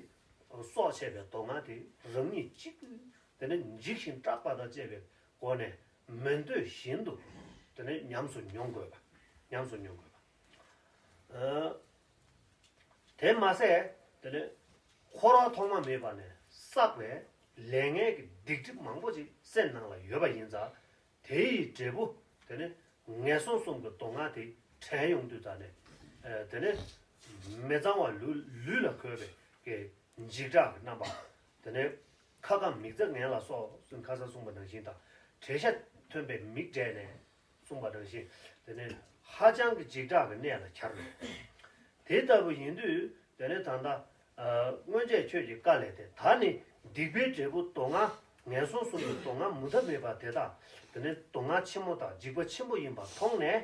སྲོག་ཆད་པའི་སྡུག་བསྔལ་དེ་རང་ཉིད་གཅིག་པུས་དེ་ནས་འཇིགས་ཤིང་སྐྲག་པ་དང་བཅས་པའི་སྒོ་ནས་མི་འདོད་བཞིན་དུ་དེ་ནས་ཉམས་སུ་མྱོང་དགོས་པ། ཉམས་སུ་མྱོང་དགོས་པ། དེ་མ་ཟད་དེ་ནས་འཁོར་བ་ཐོག་མ་མེད་པ་ནས་བསགས་པའི་ལས་ངན་གྱི་སྡིག་སྒྲིབ་མང་པོ་ཅིག་སེམས་ནང་ལ་ཡོད་པ་ཡིན་ཙང་། དེ་ཡི་འབྲས་བུ་དེ་ནི་ངན་སོང་གསུམ་གྱི་སྡུག་བསྔལ་དེ་དྲན་ཡོང་དུས་ཙ་ནས། དེ་ནི་མི་གཙང་བ་ལུས་ལུས་ལ་གོས་པའི་གི་འཇིགས་སྐྲག་གི་རྣམ་པ། དེ་ནས་ཁ་སྐམ་མིག་རྩ་ངན་ལ་སོགས་ཁ་སང་གསུངས་པ་ནང་བཞིན་དང་། བྲེད་ཤ་ཐོན་པའི་མིག་བགྲད་ནས་གསུངས་པ་ནང་བཞིན། དེ་ནས་ཧ་ཅང་གི་འཇིགས་སྐྲག་གི་གནས་ལ་གྱར་ནས། དེ་ལྟ་བུ་ཡིན་དུས་དེ་ནས་ད་ལྟ་སྔོན་ཆད་ཁྱོད་ཀྱི་བཀའ་ལས་འདས། ད་ནི་སྡིག་པའི་འབྲས་བུ་སྡུག་བསྔལ་ངན་སོང་གསུམ་གྱི་སྡུག་བསྔལ་མུ་མཐའ་མེད་པ་དེ་དག་དེ་ནས་སྡུག་བསྔལ་ཆེན་མོ་དང་འཇིགས་པ་ཆེན་པོ་ཡིན་པ་མཐོང་ནས།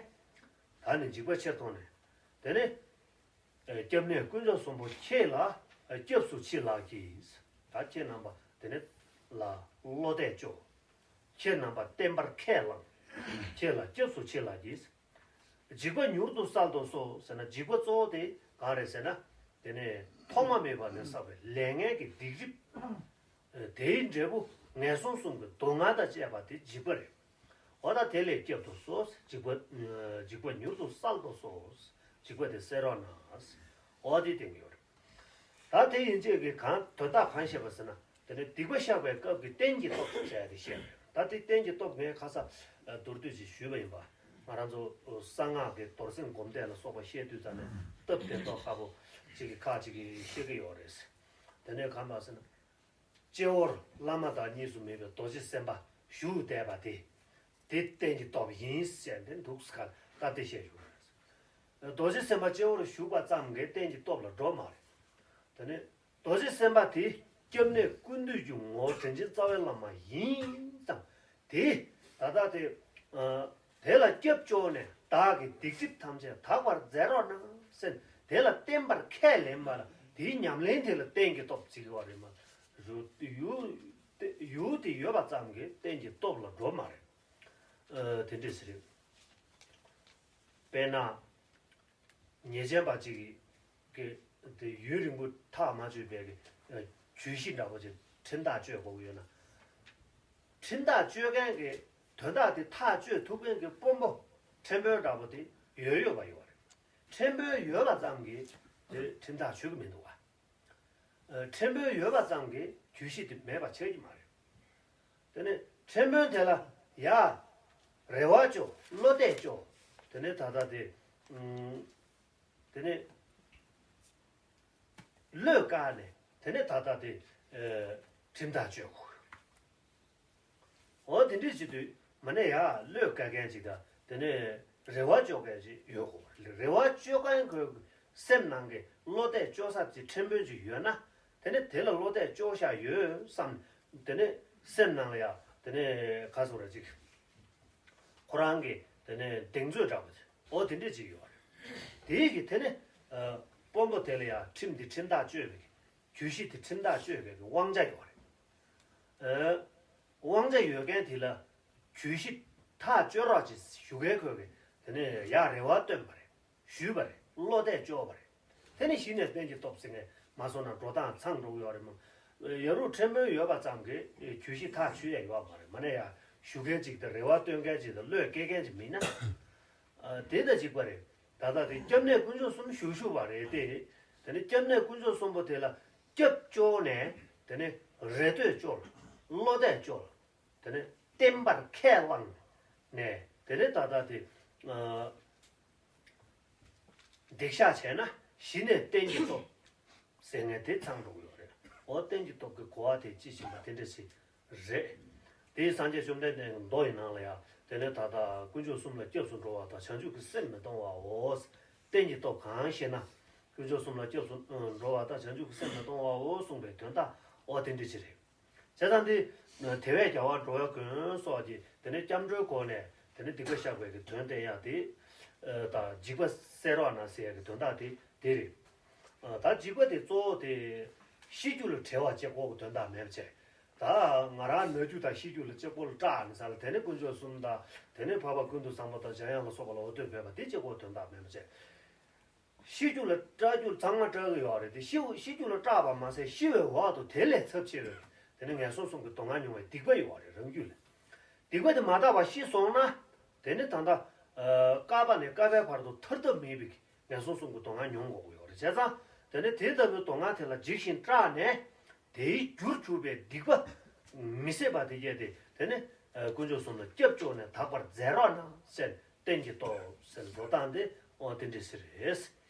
ད་ནི་འཇིགས་པ་ཆེར་མཐོང་ནས། དེ་ནས་སྐྱབས་གནས་དཀོན་མཆོག་གསུམ་པོ་ཁྱེད་ལ་སྐྱབས་སུ་མཆི་ལགས་ཀྱིས། ད་ཁྱེད་རྣམ་པ་དེ་ནས་ལ་བློ་གཏད་ཅོ། ཁྱེད་རྣམ་པ་བསྟན་པར་ཁས་བླངས། ཁྱེད་ལ་སྐྱབས་སུ་མཆི་ལགས་ཀྱིས། འཇིགས་པ་མྱུར་དུ་བསལ་དུ་གསོལ་ཟེར་ན། འཇིགས་པ་གཙོ་བོ་དེ་གང་རེད་ཟེར་ན། དེ་ནས་ཐོག་མ་མེད་པ་ནས་བསགས་པའི་ལས་ངན་གྱི་སྡིག་སྒྲིབ། དེའི་འབྲས་བུ་ངན་སོང་གསུམ་གྱི་སྡུག་བསྔལ་དང་བཅས་པ་དེ་འཇིགས་པ་རེད། འོ་ད་དེ་ལས་སྐྱབས་སུ་གསོལ། འཇིགས་པ་འཇིགས་པ་མྱུར་དུ་བསལ་དུ་གསོལ། འཇིགས་པ་དེ་སེལ་རོགས་གནང་། འོ་དེ་བསྟན་གྱི་ཡོད་རེད། ད་དེ་ཡིན་ཚད་ཀྱི་གང་དོན་དག་གང་བཤད་པ་ཟེར་ན། དེ་ནས་སྡིག་པ་བཤགས་པའི་སྐབས་ཀྱི་རྟེན་གྱི་སྟོབས་ཟེར་ཡ་དེ་བཤད་པ་རེད། ད་དེ་རྟེན་གྱི་སྟོབས་ངས་ཁ་ས་མདོར་བསྡུས་ཅིག་ཞུས་པ་ཡིན་པ། ང་རང་ཚོ་གསང་སྔགས་ཀྱི་རྡོར་སེམས་སྒོམ་བཟླས་ལ་སོགས་པ་བཤད་དུས་ཙམ་ནས་སྟབས་བདེ་ཐོག་ཁ་པོ་ཅིག་གི་ཁག་ཅིག་གིས་ཤེས་ཀྱི་ཡོད་རེད། དེ་ནས་གང་པ་ཟེར་ན། སྤྱི་བོར་བླ་མ་དང་གཉིས་སུ་མེད་པའི་རྡོ་རྗེ་སེམས་དཔའ་བཞུགས་བསྡད་པ་དེ། དེ་རྟེན་གྱི་སྟོབས་ཡིན་ཟེར་ནས་འདུག་ས་ཁ་ལ་ད་དེ་བཤད་ཞུ་བ་རེད། རྡོ་རྗེ་སེམས་དཔའ་སྤྱི་བོར་བཞུགས་པ་ཙམ་གྱིས་རྟེན་གྱི་སྟོབས་ལ་འགྲོ་མ་རེད། དེ་ནས་རྡོ་རྗེ་སེམས་དཔའ་དེ་སྐྱབས་གནས་ཀུན་འདུས་ཀྱི་ངོ་བོ་དྲིན་ཅན་རྩ་བའི་བླ་མ་ཡིན་ཙང་། དེ་ད་ལྟ་དེ་ཨ་དེ་ལ་སྐྱབས་བཅོལ་ནས་བདག་གི་སྡིག་སྒྲིབ་ཐམས་ཅད་དག་པར་མཛད་རོགས་གནང་ཟེར་དེ་ལ་བརྟེན་པར་ཁས་ལེན་པ་ལ་དེའི་ཉམས་ལེན་དེ་ལ་རྟེན་གྱི་སྟོབས་བརྩི་གི་བ་རེད་མ། རུ་ཡུ་ཡུ་དེ་ཡོད་པ་ཙམ་གྱིས་རྟེན་གྱི་སྟོབས་ལ་འགྲོ་མ་རེད། ཨ་དེ་འདྲས་ཟེར། དཔེར་ན། ཉེས་ཅན་པ་གཅིག་གིས་དེ་ཡུན་རིང་པོ་ཐག་མ་ཆོད་པའི་གི་ཨ་གྱོད་གཞི་འདྲ་པོ་ཅིག་ཁྲིམས་ཐག་གཅོད་དགོས་ཀྱི་ཡོད་ན། ཁྲིམས་ཐག་གཅོད་མཁན་གྱི་དོན་དག་དེ་ཐག་གཅོད་ཐུབ་མཁན་གྱི་དཔོན་པོ་ཁྲིམས་དཔོན་འདྲ་པོ་དེ་ཡོད་ཡོད་པ་ཡོད་རེད། ཁྲིམས་དཔོན་ཡོད་པ་ཙམ་གྱིས་དེ་ཁྲིམས་ཐག་ཆོད་ཀྱི་མི་འདུག་བ། ཨ་ཁྲིམས་དཔོན་ཡོད་པ་ཙམ་གྱིས་གྱོད་གཞི་དེ་མེད་པ་ཆགས་ཀྱི་མ་རེད། དེ་ནས་ཁྲིམས་དཔོན་དེ་ལ་ཡ་རེ་བ་ཅོ་བློ་གཏད་ཅོ། དེ་ནས་ད་ལྟ་དེ་ཨུམ་དེ་ནས་བློས་བཀལ་ནས་དེ་ནས་ད་ལྟ་དེ་ཨ་ཁྲིམས་ཐག་གཅོད་དགོས། འོ་དེ་འདྲས་བྱེད་དུས་མ་ནས་ཡ་བློས་བཀལ་མཁན་ཅིག་དང་དེ་ནས་རེ་བ་ཅོ་མཁན་ཅིག་ཡོད་དགོས། རེ་བ་ཅོ་མཁན་ཁོའི་སེམས་ནང་གི་བློ་གཏད་ཅོ་ས་ཅིག་ཁྲིམས་དཔོན་ཅིག་ཡོད་ན། དེ་ནས་དེ་ལ་བློ་གཏད་ཅོ་བཞག་ཡོད་བསམ། དེ་ནས་སེམས་ནང་ལ་ཡ་དེ་ནས་ག་སོང་ར་ཅིག་ཁོ་རང་གི་དེ་ནས་གདེང་ཚོད་འདྲ་པོ་ཅིག་འོ་དེ་འདྲས་ཅིག་ཡོད་རེད། དེའི་གི་དེ་ནས་ཨ་དཔོན་པོ་དེ་ལ་ཡ་ཁྲིམས་འདི་ཁྲིམས་ཐག་གཅོད་པའི་གི་གྱོད་གཞི་དེ་ཁྲིམས་ཐག་གཅོད་པའི་གི་དབང་ཆ་ཡོད་རེད། ཨ་དབང་ཆ་ཡོད་མཁན་དེ་ལ་གྱོད་གཞི་ཐག་གཅོད་རོགས་ཅིག་ཞུ་མཁན་ཁོས་གི་དེ་ནས་ཡ་རེ་བ་བཏོན་པ་རེད། ཞུས་པ་རེད། བློ་གཏད་བཅོལ་བ་རེད། དེ་ནི་གཞི་ནས་རྟེན་གྱི་སྟོབས་ཟེར་ངས་མ་སོང་ན་འགྲོ་སྟངས་ཚང་འགྲོ་གི་ཡོད་རེད་མོ། ཡ་རུ་ཁྲིམས་དཔོན་ཡོད་པ་ཙམ་གྱིས་གྱོད་གཞི་ཐག་ཆོད་ཡ་ཡོད་མ་རེད། མ་ནས་ཡ་ཞུ་མཁན་ཅིག་དང་རེ་བ་བཏོན་མཁན་ཅིག་དང་བློས་བཀལ་མཁན་ཅིག་མིན་ན། ཨ་དེ་དང་གཅིག་པ་རེད། ད་ལྟ་དེ་སྐྱབས་གནས་དཀོན་མཆོག་གསུམ་ཞུ་ཞུ་བ་རེད་དེ། དེ་ནི་སྐྱབས་གནས་དཀོན་མཆོག་གསུམ་པོ་དེ་ལ་སྐྱབས་བཅོལ་ནས་དེ་ནི་རེ་ལྟོས་བཅོལ། བློ་གཏད་བཅོལ། དེ་ནས་བརྟན་པར་ཁས་བླངས་ནས་དེ་ནས་ད་ལྟ་དེ་ཨ་སྡིག་བཤགས་བྱས་ན་གཞི་ནས་རྟེན་གྱི་སྟོབས་ཟེར་མཁན་དེ་ཚང་འགྲོ་གི་ཡོད་རེད། འོ་རྟེན་གྱི་སྟོབས་ཀྱི་གོ་བ་དེ་ཅི་ཕྱིན་པ་དེ་འདྲ་ཞིག་རེད། དེའི་སངས་རྒྱས་བཅོམ་ལྡན་འདས་ཀྱི་མདོ་ཡི་ནང་ལ་ཡང་དེ་ནས་ད་ལྟ་དཀོན་མཆོག་གསུམ་ལ་སྐྱབས་སུ་འགྲོ་བ་དང་བྱང་ཆུབ་ཀྱི་སེམས་མི་གཏོང་བའོ། རྟེན་གྱི་སྟོབས་གང་ཞེ་ན། དཀོན་མཆོག་གསུམ་ལ་སྐྱབས་སུ་འགྲོ་བ་དང་བྱང་ཆུབ་ཀྱི་སེམས་མི་གཏོང་བའོ་གསུངས་པའི་དོན་དག་འོ་དེ་འདྲ་ཅིག་རེད། བྱས་ཙང་འདི། དེ་བས་རྒྱལ་བ་འགྲོ་བའི་མགོན་སོགས་ཀྱིས་དེ་ནས་སྐྱབས་འགྲོའི་སྒོ་ནས་དེ་ནས་སྡིག་པ་བཤགས་པའི་གི་དོན་བསྟན་ཡག་དེ། ད་འཇིགས་པ་སེལ་རོགས་གནང་ཟེར་ཡག་གི་དོན་དག་དེ་དེ་རེད། ད་འཇིགས་པ་དེ་གཙོ་བོ་དེ་ཤི་རྒྱུ་ལ་བྲེལ་བ་གཅིག་པོ་གི་དོན་དག་མེད་པ་བྱས། ད་ང་རང་ན་རྒྱུ་དང་ཤི་རྒྱུ་ལ་གཅིག་པོ་ལ་སྐྲག་ནས་ས་ལ་དེ་ནས་དཀོན་མཆོག་གསུམ་དང་དེ་ནས་འཕགས་པ་ཀུན་ཏུ་བཟང་པོ་དང་འཇམ་དབྱངས་ལ་སོགས་པ་ལ་འོ་དོད་འབོད་པ་དེ་གཅིག་པོ་གི་དོན་དག་མེད་པ་བྱས། ཤི་རྒྱུ་ལ་སྐྲག་རྒྱུ་ཚང་མ་སྐྲག་གི་ཡོད་རེད་དེ་ཤི་ཤི་རྒྱུ་ལ་སྐྲག་པ་མ་ཟད་ཤི་བའི་འོག་ཏུ་དེ་ལས་ཚབས་ཆེ་བའི་དེ་ནི་ངན་སོང་གསུམ་གྱི་སྡུག་བསྔལ་མྱོང་བའི་སྡིག་པ་ཡོད་རེད་རང་རྒྱུད་ལ། སྡིག་པ་དེ་མ་དག་པ་ཤི་སོང་ན་དེ་ནི་ད་ལྟ་ཨ་བསྐལ་པ་ནས་བསྐལ་པའི་བར་དུ་ཐར་ཐབས་མེད་པའི་ངན་སོང་གསུམ་གྱི་སྡུག་བསྔལ་མྱོང་དགོས་ཀྱི་ཡོད་རེད་བྱས་ཙང་དེ་ནི་དེ་ལྟ་བུའི་སྡུག་བསྔལ་དེ་ལ་འཇིགས་ཤིང་སྐྲག་ནས། དེའི་རྒྱུར་གྱུར་པའི་སྡིག་པ་མི་བཟད་པ་དེ་བརྒྱད་དེ་དེ་ནི་དཀོན་མཆོག་གསུམ་ལ་སྐྱབས་བཅོལ་ནས་དག་པར་མཛད་རོགས་གནང་ཟེར་རྟེན་གྱི་སྟོབས་ཟེར་འགྲོ་སྟངས་དེ་འོ་དེ་འདྲ་ཟེར་རེད། བྱས་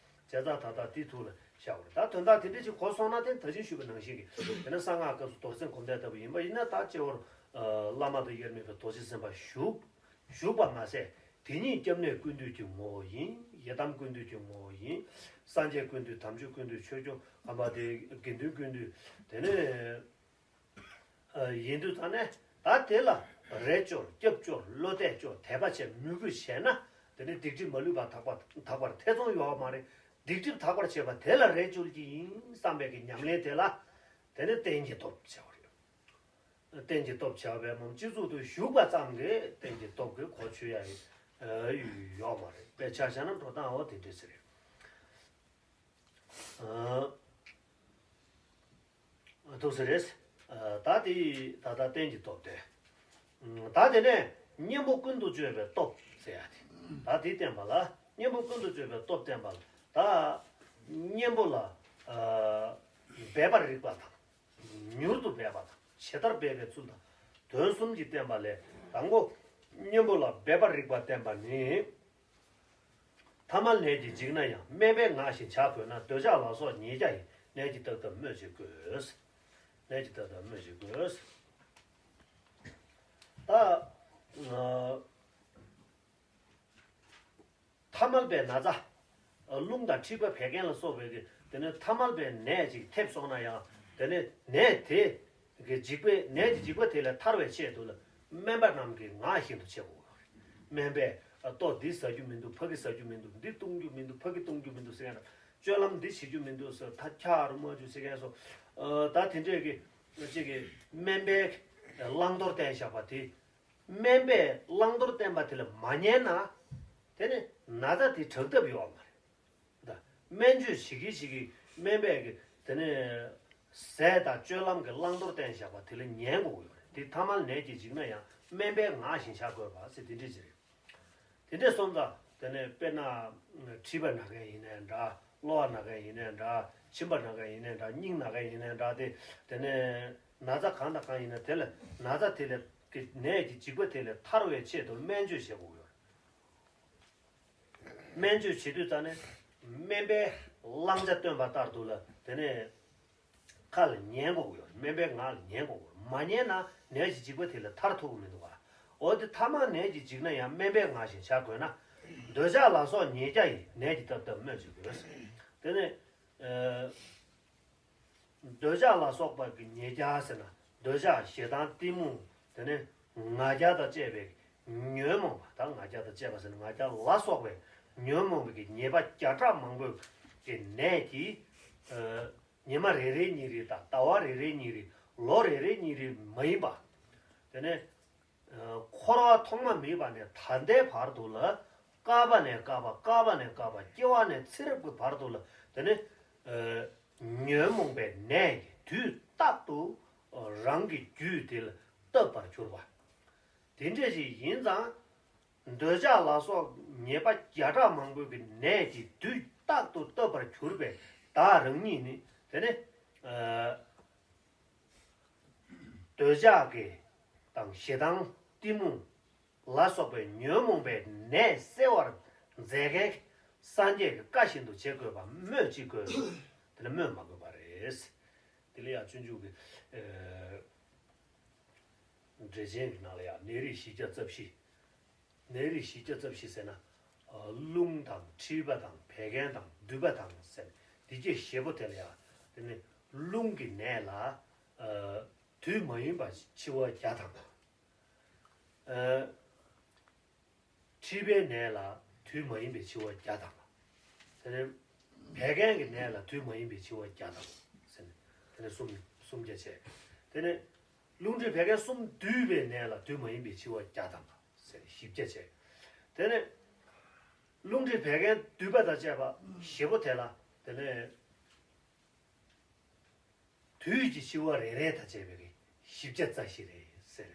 ཙང་ད་ལྟ་དེ་ཐུགས་ལ་བཞག་པ་རེད། ད་དོན་དག་དེ་འདྲ་ཅིག་གོ་སོང་ན་དེ་ད་ཅི་ཞུས་པ་ནང་བཞིན་གྱི་དེ་ནི་གསང་སྔགས་སྐབས་སུ་རྡོར་སེམས་སྒོམ་བཟླས་ལྟ་བུ་ཡིན་པ་ཡིན་ན་ད་སྤྱི་བོར་བླ་མ་དང་དབྱེར་མེད་པའི་རྡོ་རྗེ་སེམས་དཔའ་བཞུགས། བཞུགས་པ་མ་ཟད། དེ་ཉིད་སྐྱབས་གནས་ཀུན་འདུས་ཀྱི་ངོ་བོ་ཡིན། ཡི་དམ་ཀུན་འདུས་ཀྱི་ངོ་བོ་ཡིན། སངས་རྒྱས་ཀུན་འདུས་དམ་ཆོས་ཀུན་འདུས་ཆོས་སྐྱོང་ཨ་མ་དེ་དགེ་འདུན་ཀུན་འདུས་དེ་ནས་ཡིན་དུས་ད་ནས་ད་དེ་ལ་རེ་བཅོལ་སྐྱབས་བཅོལ་བློ་གཏད་བཅོལ་དད་པ་བྱས་མོས་གུས་བྱས་ན་དེ་ནས་སྡིག་སྒྲིབ་མ་ལུས་པ་དག་པ་དག་པར་ཐེ་ཚོམ་ཡོད་མ་རེད། སྡིག་སྒྲིབ་དག་པར་བྱེད་པ་དེ་ལ་རེ་བཅོལ་གྱི་ཡིན་བསམ་པའི་གི་ཉམས་ལེན་དེ་ལ་དེ་ནས་རྟེན་གྱི་སྟོབས་བྱ་བ་རེད། རྟེན་གྱི་སྟོབས་བྱ་བའི་མམ་སྤྱི་གཙུག་ཏུ་བཞུགས་པ་ཙམ་གྱིས་རྟེན་གྱི་སྟོབས་ཀྱི་གོ་ཆོད་ཡ་ཡོད་མ་རེད། དཔེ་ཆ་བཞག་ན་འགྲོ་སྟངས་འོ་དེ་འདྲས་ཟེར་རེད། ཐུགས་ཟེར་རེད། ད་དེ་ད་ལྟ་རྟེན་གྱི་སྟོབས་དེ། ད་དེ་ནས་གཉེན་པོ་ཀུན་ཏུ་སྤྱོད་པའི་སྟོབས་ཟེར་ཡ་དེ། ད་དེ་བསྟན་པ་ལ་གཉེན་པོ་ཀུན་ཏུ་སྤྱོད་པའི་སྟོབས་བསྟན་པ་ལ་ད་གཉེན་པོ་ལ་འབད་པར་རིགས་པ་དང་། མྱུར་དུ་འབད་པ་དང་ཇི་ལྟར་འབད་པའི་ཚུལ་དང་ དོན་གསུམ་གྱིས་བསྟན་པ་ལས་དང་པོ་གཉེན་པོ་ལ་འབད་པ་རིགས་པ་བསྟན་པ་ནི། ཐ་མལ་ནད་ཀྱིས་འཇིགས་ན་ཡང་དམན་པའི་ངག་བཞིན་བྱ་དགོས་ན། འདོད་ཆགས་ལ་སོགས་ཉེས་བརྒྱ་ཡིས། ནད་ཀྱིས་བཏབ་བཏབ་སྨོས་ཅི་དགོས། ནད་ཀྱིས་བཏབ་བཏབ་སྨོས་ཅི་དགོས། ད། ཐ་མལ་པའི་ན་ཚ། རླུང་དང་མཁྲིས་པ་བད་ཀན་ལ་སོགས་པའི་གི་དེ་ནི་ཐ་མལ་པའི་ནད་ཅིག་ཐེབས་སོང་ན་ཡང་དེ་ནི་ནད་དེ་གི་འཇིགས་པའི་ནད་ཀྱི་འཇིགས་པ་དེ་ལས་ཐར་བའི་ཆེད་དུ་ལ་སྨན་པ་རྣམས་ཀྱི་ངག་བཞིན་དུ་བྱེད་དགོས། སྨན་པས་ལྟོ་འདི་ཟ་རྒྱུ་མི་འདུག་ཕ་གི་ཟ་རྒྱུ་མི་འདུག་འདི་བཏུང་རྒྱུ་མི་འདུག་ཕ་གི་བཏུང་རྒྱུ་མི་འདུག་ཟེར་ཡང་སྤྱོད་ལམ་འདི་བྱེད་རྒྱུ་མི་འདུག་ཟེར་ཐ་ཁྱག་རུ་མ་རྒྱུ་ཟེར་ཡང་སོ། ད་དེ་འདྲས་ཀྱི་ཅིག་གི་སྨན་པས་བླང་དོར་བསྟན་བཞག་པ་དེ། སྨན་པས་བླང་དོར་བསྟན་པ་དེ་ལ་མ་ཉན་ན། དེ་ནི་ན་ཚ་དེ་དྲག་ཐབས་ཡོད་མ་རེད། ད་སྨན་བཅོས་བྱེད་ཀྱི་བྱེད་ཀྱི་སྨན་པས་ཀྱི་དེ་ནི་ཟས་དང་སྤྱོད་ལམ་གྱི་བླང་དོར་བསྟན་བཞག་པ་དེ་ལ་ཉན་དགོས་ཀྱི་ཡོད་རེད། དེ་ཐ་མལ་ནད་ཀྱིས་འཇིགས་ན་ཡང་སྨན་པའི་ངག་བཞིན་བྱ་དགོས་པ་ཟེར་དེ་འདྲ་ཅིག་རེད། དེ་འདྲས་སོང་ཙང་དེ་ནས་དཔེར་ན་མཁྲིས་པ་ན་མཁན་ཡིན་ནའི་འདྲ། གློ་བ་ན་མཁན་ཡིན་ནའི་འདྲ། མཆིན་པ་ན་མཁན་ཡིན་ནའི་འདྲ། སྙིང་ན་མཁན་ཡིན་ནའི་འདྲ། དེ་དེ་ནས་ན་ཚ་གང་དང་གང་ཡིན་ན་དེ་ལ་ན་ཚ་དེ་ལས་ཀྱི་ནད་ཀྱི་འཇིགས་པ་དེ་ལས་ཐར་བའི་ཆེད་དུ་སྨན་བཅོས་བྱེད་དགོས་ཡོད། སྨན་བཅོས་བྱེད་དུས་ཙ་ནས་སྨན་པས་བླང་བྱ་སྟོན་པ་ལྟར་དུ་ལ་དེ་ནས་ཁ་ལ་ཉན་དགོས་ཡོད། སྨན་པའི་ངག་ལ་ཉན་དགོས་ཡོད། མ་ཉན་ན་ནད་ཀྱི་འཇིགས་པ་དེ་ལས་ཐར་ཐུབ་ཀྱི་མི་འདུག་ག་འོ་དེ་ཐ་མལ་ནད་ཀྱིས་འཇིགས་ན་ཡང་སྨན་པའི་ངག་བཞིན་བྱ་དགོས་ན། འདོད་ཆགས་ལ་སོགས་ཉེས་བརྒྱ་ཡིས། ནད་ཀྱིས་བཏབ་བཏབ་སྨོས་ཅི་དགོས། དེ་ནས་འདོད་ཆགས་ལ་སོགས་པ་གི་ཉེས་བརྒྱ་ཟེར་ན་འདོད་ཆགས་ཞེ་སྡང་གཏི་མུག་དེ་ནས་ང་རྒྱལ་དང་བཅས་པའི་ཉོན་མོངས་པ། ད་ང་རྒྱལ་དང་བཅས་པ་ཟེར་ན་ང་རྒྱལ་ལ་སོགས་པའི་ཉོན་མོངས་པའི་གི་ཉེས་པ་བརྒྱ་ཕྲག་མང་པོའི་གི་ནད་ཀྱིས། ཉི་མ་རེ་རེ་གཉིས་རེ་དང་ཟླ་བ་རེ་རེ་གཉིས་རེ། ལོ་རེ་རེ་གཉིས་རེ་མ་ཡིན་པ། དེ་ནས་འཁོར་བ་ཐོག་མ་མེད་པ་ནས་ད་ལྟའི་བར་དུ་ལ། བསྐལ་པ་ནས་བསྐལ་པ། བསྐལ་པ་ནས་བསྐལ་པ། སྐྱེ་བ་ནས་ཚེ་རབས་ཀྱི་བར་དུ་ལ། དེ་ནས་ཉོན་མོངས་པའི་ནད་ཀྱིས་དུས་རྟག་ཏུ་རང་གི་རྒྱུད་དེ་ལ་བཏབ་པར་གྱུར་པ། དེ་འདྲ་ཞིག་ཡིན་ཙང་། འདོད་ཆགས་ལ་སོགས་ཉེས་པ་བརྒྱ་ཕྲག་མང་པོའི་གི་ནད་ཀྱིས་དུས་རྟག་ཏུ་བཏབ་པར་གྱུར་པའི་བདག་རང་ཉིད་ནི་དེ་ནི། འདོད་ཆགས་ཀྱི་དང་ཞེ་སྡང་གཏི་མུག་ལ་སོགས་པའི་ཉོན་མོངས་པའི་ནད་སེལ་བར་མཛད་མཁན་སངས་རྒྱས་ཀྱི་བཀའ་བཞིན་དུ་བྱེད་དགོས་པ་སྨོས་ཅི་དགོས། དེ་ལ་སྨོས་མ་དགོས་པ་རེད། དེ་ལ་ཡང་སྤྱོད་འཇུག་གི་འགྲེལ་ཆེན་གྱི་ནང་ལ་ཡང་ནད་རིགས་བཞི་བརྒྱ་རྩ་བཞི། ནད་རིགས་བཞི་བརྒྱ་རྩ་བཞི་ཟེར་ན། རླུང་དང་མཁྲིས་པ་དང་བད་ཀན་དང་མདུད་པ་དང་ཟེར་ནས་འདི་སྐད་བཞི་པོ་དེ་ལ་ཡང་དེ་ནི་རླུང་གི་ནད་ལ་དུས་མ་ཡིན་པ་འཆི་བ་བརྒྱ་དང་། མཁྲིས་པའི་ནད་ལ་དུས་མ་ཡིན་པའི་འཆི་བ་བརྒྱ་དང་། དེ་ནས་བད་ཀན་གྱི་ནད་ལ་དུས་མ་ཡིན་པའི་འཆི་བ་བརྒྱ་དང་ཟེར་ནས་དེ་ནས་གསུམ་གསུམ་བརྒྱ་བྱས། དེ་ནས་རླུང་མཁྲིས་བད་ཀན་གསུམ་འདུས་པའི་ནད་ལ་དུས་མ་ཡིན་པའི་འཆི་བ་བརྒྱ་དང་ཟེར་ནས་བཞི་བརྒྱ་བྱས། དེ་ནས་རླུང་མཁྲིས་བད་ཀན་འདུས་པ་དང་བཅས་པ་བཞི་པོ་དེ་ལ་དེ་ནས། དུས་ཀྱི་འཆི་བ་རེ་རེ་དང་བཅས་པའི་བཞི་བརྒྱ་རྩ་བཞི་རེད་ཟེར།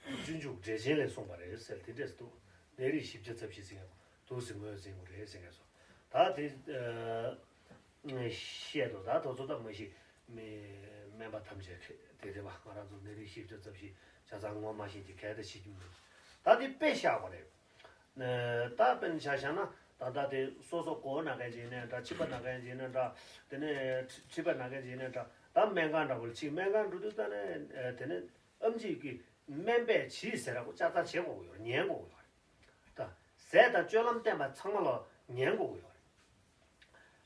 སྤྱོད་འཇུག་འགྲེལ་ཆེན་ལས་གསུངས་པ་རེད་ཟེར། དེ་འདྲས་འདུག་ནད་རིགས་བཞི་བརྒྱ་རྩ་བཞི་ཟེར་མཁན་འདུག་ཟེར་ངོས་ཟིན་དགོས་རེད་ཟེར་མཁན་སོ། ད་དེ་བཤད་དོ། ད་དོ་ཚོ་ད་མ་གཞི་སྨན་པ་ཐམས་ཅད་དེ་རེད་པ། ང་རང་ཚོ་ནད་རིགས་བཞི་བརྒྱ་རྩ་བཞི་ཆ་ཚང་ངོ་མ་ཤེས་ཀྱི་གལ་ཏེ་ཤེས་ཀྱི་མེད། ད་དེ་དཔེ་བཞག་པ་རེད། ད་དཔེར་ན་ཆ་བཞག་ན་ད་ལྟ་དེ་སོ་སོ་མགོ་ན་མཁན་ཅིག་ཡིན་ནའི་འདྲ། མཆིན་པ་ན་མཁན་ཅིག་ཡིན་ནའི་འདྲ། དེ་ནས་མཁྲིས་པ་ན་མཁན་ཅིག་ཡིན་ནའི་འདྲ། ད་སྨན་ཁང་འདྲ་བོ་ལ་ཅིག་སྨན་ཁང་འགྲོ་དུས་ད་ནས་དེ་ནས་ཨེམ་ཆི་གི་སྨན་པས་བྱིས་ཟེར་ར་གོ་ཅག་ཙག་བྱེད་དགོས་ཀྱི་ཡོད་རེད། ཉན་དགོས་ཀྱི་ཡོད་རེད། ད་ཟས་དང་སྤྱོད་ལམ་བསྟན་པ་ཚང་མ་ལ་ཉན་དགོས་ཀྱི་ཡོད་རེད།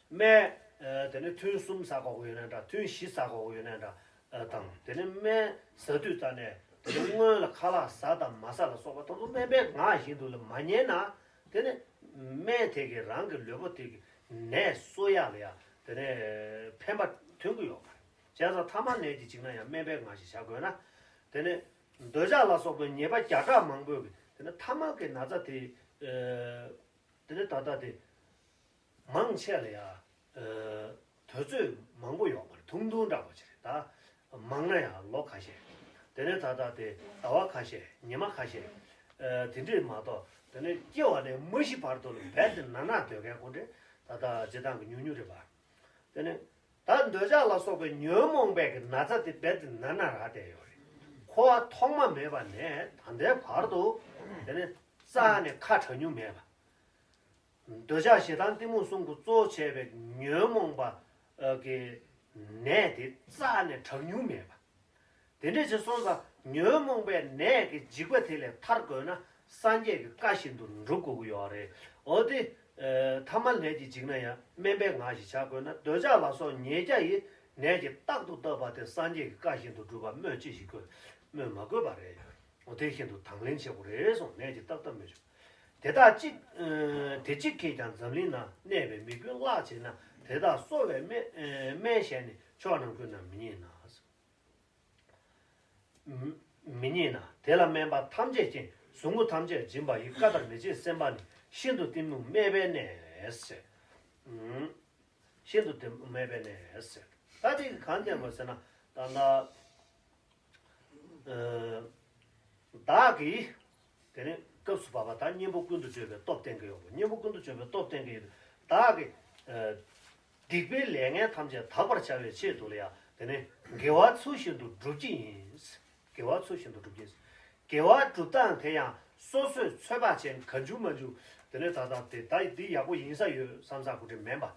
སྨན། དེ་ནས་ཐུན་གསུམ་ཟ་དགོས་ཀྱི་ཡོད་ན་འདྲ། ཐུན་བཞི་ཟ་དགོས་ཀྱི་ཡོད་ན་འདྲ། དང་དེ་ནས་སྨན་ཟ་དུས་ཙ་ནས་དེ་ནས་སྔོན་ལ་ཁ་ལག་ཟ་དང་མ་ཟ་ལ་སོགས་པ་དེ་ཚོ་སྨན་པའི་ངག་བཞིན་དུ་ལ་མ་ཉན་ན། དེ་ནས་སྨན་དེ་གིས་རང་གི་ལུས་པོ་དེ་གི་ནད་གསོ་ཡག་ལ་ཡང་དེ་ནས་ཕན་པ་ཐོན་གྱི་ཡོད་པ་རེད། བྱས་ཙང་ཐ་མལ་ནད་ཀྱིས་འཇིགས་ན་ཡང་སྨན་པའི་ངག་བཞིན་བྱ་དགོས་ན། དེ་ནས་འདོད་ཆགས་ལ་སོགས་པའི་ཉེས་པ་བརྒྱ་ཕྲག་མང་པོས་དེ་ནས་ཐ་མལ་གྱི་ན་ཚ་དེ། དེ་ནས་ད་ལྟ་དེ། མང་ཆེ་ལ་ཡ། དུས་ཚོད་མང་པོ་ཡོད་མ་རེད། ཐུང་ཐུང་འདྲ་པོ་ཅིག་རེད། ད་མང་ན་ཡང་ལོ་ཁ་ཤས། དེ་ནས་ད་ལྟ་དེ་ཟླ་བ་ཁ་ཤས། ཉི་མ་ཁ་ཤས། དེ་འདྲས་མ་གཏོགས་དེ་ནས་སྐྱེ་བ་ནས་མ་ཤི་བར་དུ་ལ་རྦད་དེ་ན་ན་སྡོད་མཁན་ཁོ་འདྲས་ད་ལྟ་སྤྱིར་བཏང་གི་ཉུང་ཉུང་རེད་པ། དེ་ནས་ད་འདོད་ཆགས་ལ་སོགས་པའི་ཉོན་མོངས་པའི་གི་ན་ཚ་དེ་རྦད་དེ་ན་ན་རག་བསྡད་ཡོད་རེད། འཁོར་བ་ཐོག་མ་མེད་པ་ནས་ད་ལྟའི་བར་དུ་དེ་ནི་རྩ་ནས་ཁ་གྲག་མྱོང་མེད་པ། འདོད་ཆགས་ཞེ་སྡང་གཏི་མུག་གསུམ་གྱིས་གཙོ་བྱས་པའི་ཉོན་མོངས་པ་གི་ནད་དེ་རྩ་ནས་གྲག་མྱོང་མེད་པ། དེ་འདྲ་ཞིག་སོང་ཙང་ཉོན་མོངས་པའི་ནད་ཀྱི་འཇིགས་པ་དེ་ལས་ཐར་དགོས་ན་སངས་རྒྱས་ཀྱི་བཀའ་བཞིན་དུ་སྒྲུབ་དགོས་ཀྱི་ཡོད་རེད། འོ་དེ། ཐ་མལ་ནད་ཀྱི་འཇིགས་ན་ཡང་སྨན་པའི་ངག་བཞིན་བྱ་དགོས་ན། འདོད་ཆགས་ལ་སོགས་ཉེས་བརྒྱ་ཡི་ནད་ཀྱིས་རྟག་ཏུ་བཏབ་པ་དེ་སངས་རྒྱས་ཀྱི་བཀའ་བཞིན་དུ་སྒྲུབ་པ་སྨོས་ཅི་ཞིག་དགོས། སྨོས་མ་དགོས་པ་རེད། འོ་དེ་བཞིན་དུ་དང་ལེན་བྱེད་དགོས་རེད་གསུངས། ནད་ཀྱིས་རྟག་བཏབ་སྨོས་ཅི། དེ་དག་གཅིག་དེ་གཅིག་གིས་ཀྱང་འཛམ་གླིང་ན་གནས་པའི་མི་ཀུན་བརླག་བྱེད་ན། དེ་དག་གསོ་བའི་སྨན་སྨན་གཞན་ནི། ཕྱོགས་རྣམས་ཀུན་ན་མི་རྙེད་ན། མི་རྙེད་ན། དེ་ལ་སྨན་པ་ཐམས་ཅད་མཁྱེན། ཟུག་རྔུ་ཐམས་ཅད་འབྱིན་པ་ཡི། བཀའ་ལྟར་མི་བྱེད་སེམས་པ་ནི། ཤིན་ཏུ་གཏི་མུག་སྨད་པའི་གནས་ཟེར། ཤིན་ཏུ་གཏི་མུག་སྨད་པའི་གནས་ཟེར། ད་དེ་གང་བསྟན་པ་ཟེར་ན་ད་ལྟ། བདག་གིས་དེ་ནི་སྐབས་སུ་བབ་པ་དང་གཉེན་པོ་ཀུན་ཏུ་སྤྱོད་པའི་སྟོབས་བསྟན་གྱི་ཡོད་པ། གཉེན་པོ་ཀུན་ཏུ་སྤྱོད་པའི་སྟོབས་བསྟན་གྱི་ཡོད། བདག་གིས་སྡིག་པའི་ལས་ངན་ཐམས་ཅད་དག་པར་བྱ་བའི་ཆེད་དུ་ལ་ཡང་དེ་ནི་དགེ་བ་ཚུལ་བཞིན་དུ་སྒྲུབ་ཀྱི་ཡིན། དགེ་བ་ཚུལ་བཞིན་དུ་སྒྲུབ་ཀྱི་ཡིན། དགེ་བ་སྒྲུབ་སྟངས་དེ་ཡང་སོ་སོས་ཚོད་དཔག་བྱས་གང་བྱུང་མང་བྱུང་དེ་ནི་ད་ལྟ་དེ་ད་འདི་ཡག་པོ་ཡིན་ས་ཡོད་བསམ་ས་གོ་དྲི་མེད་པ།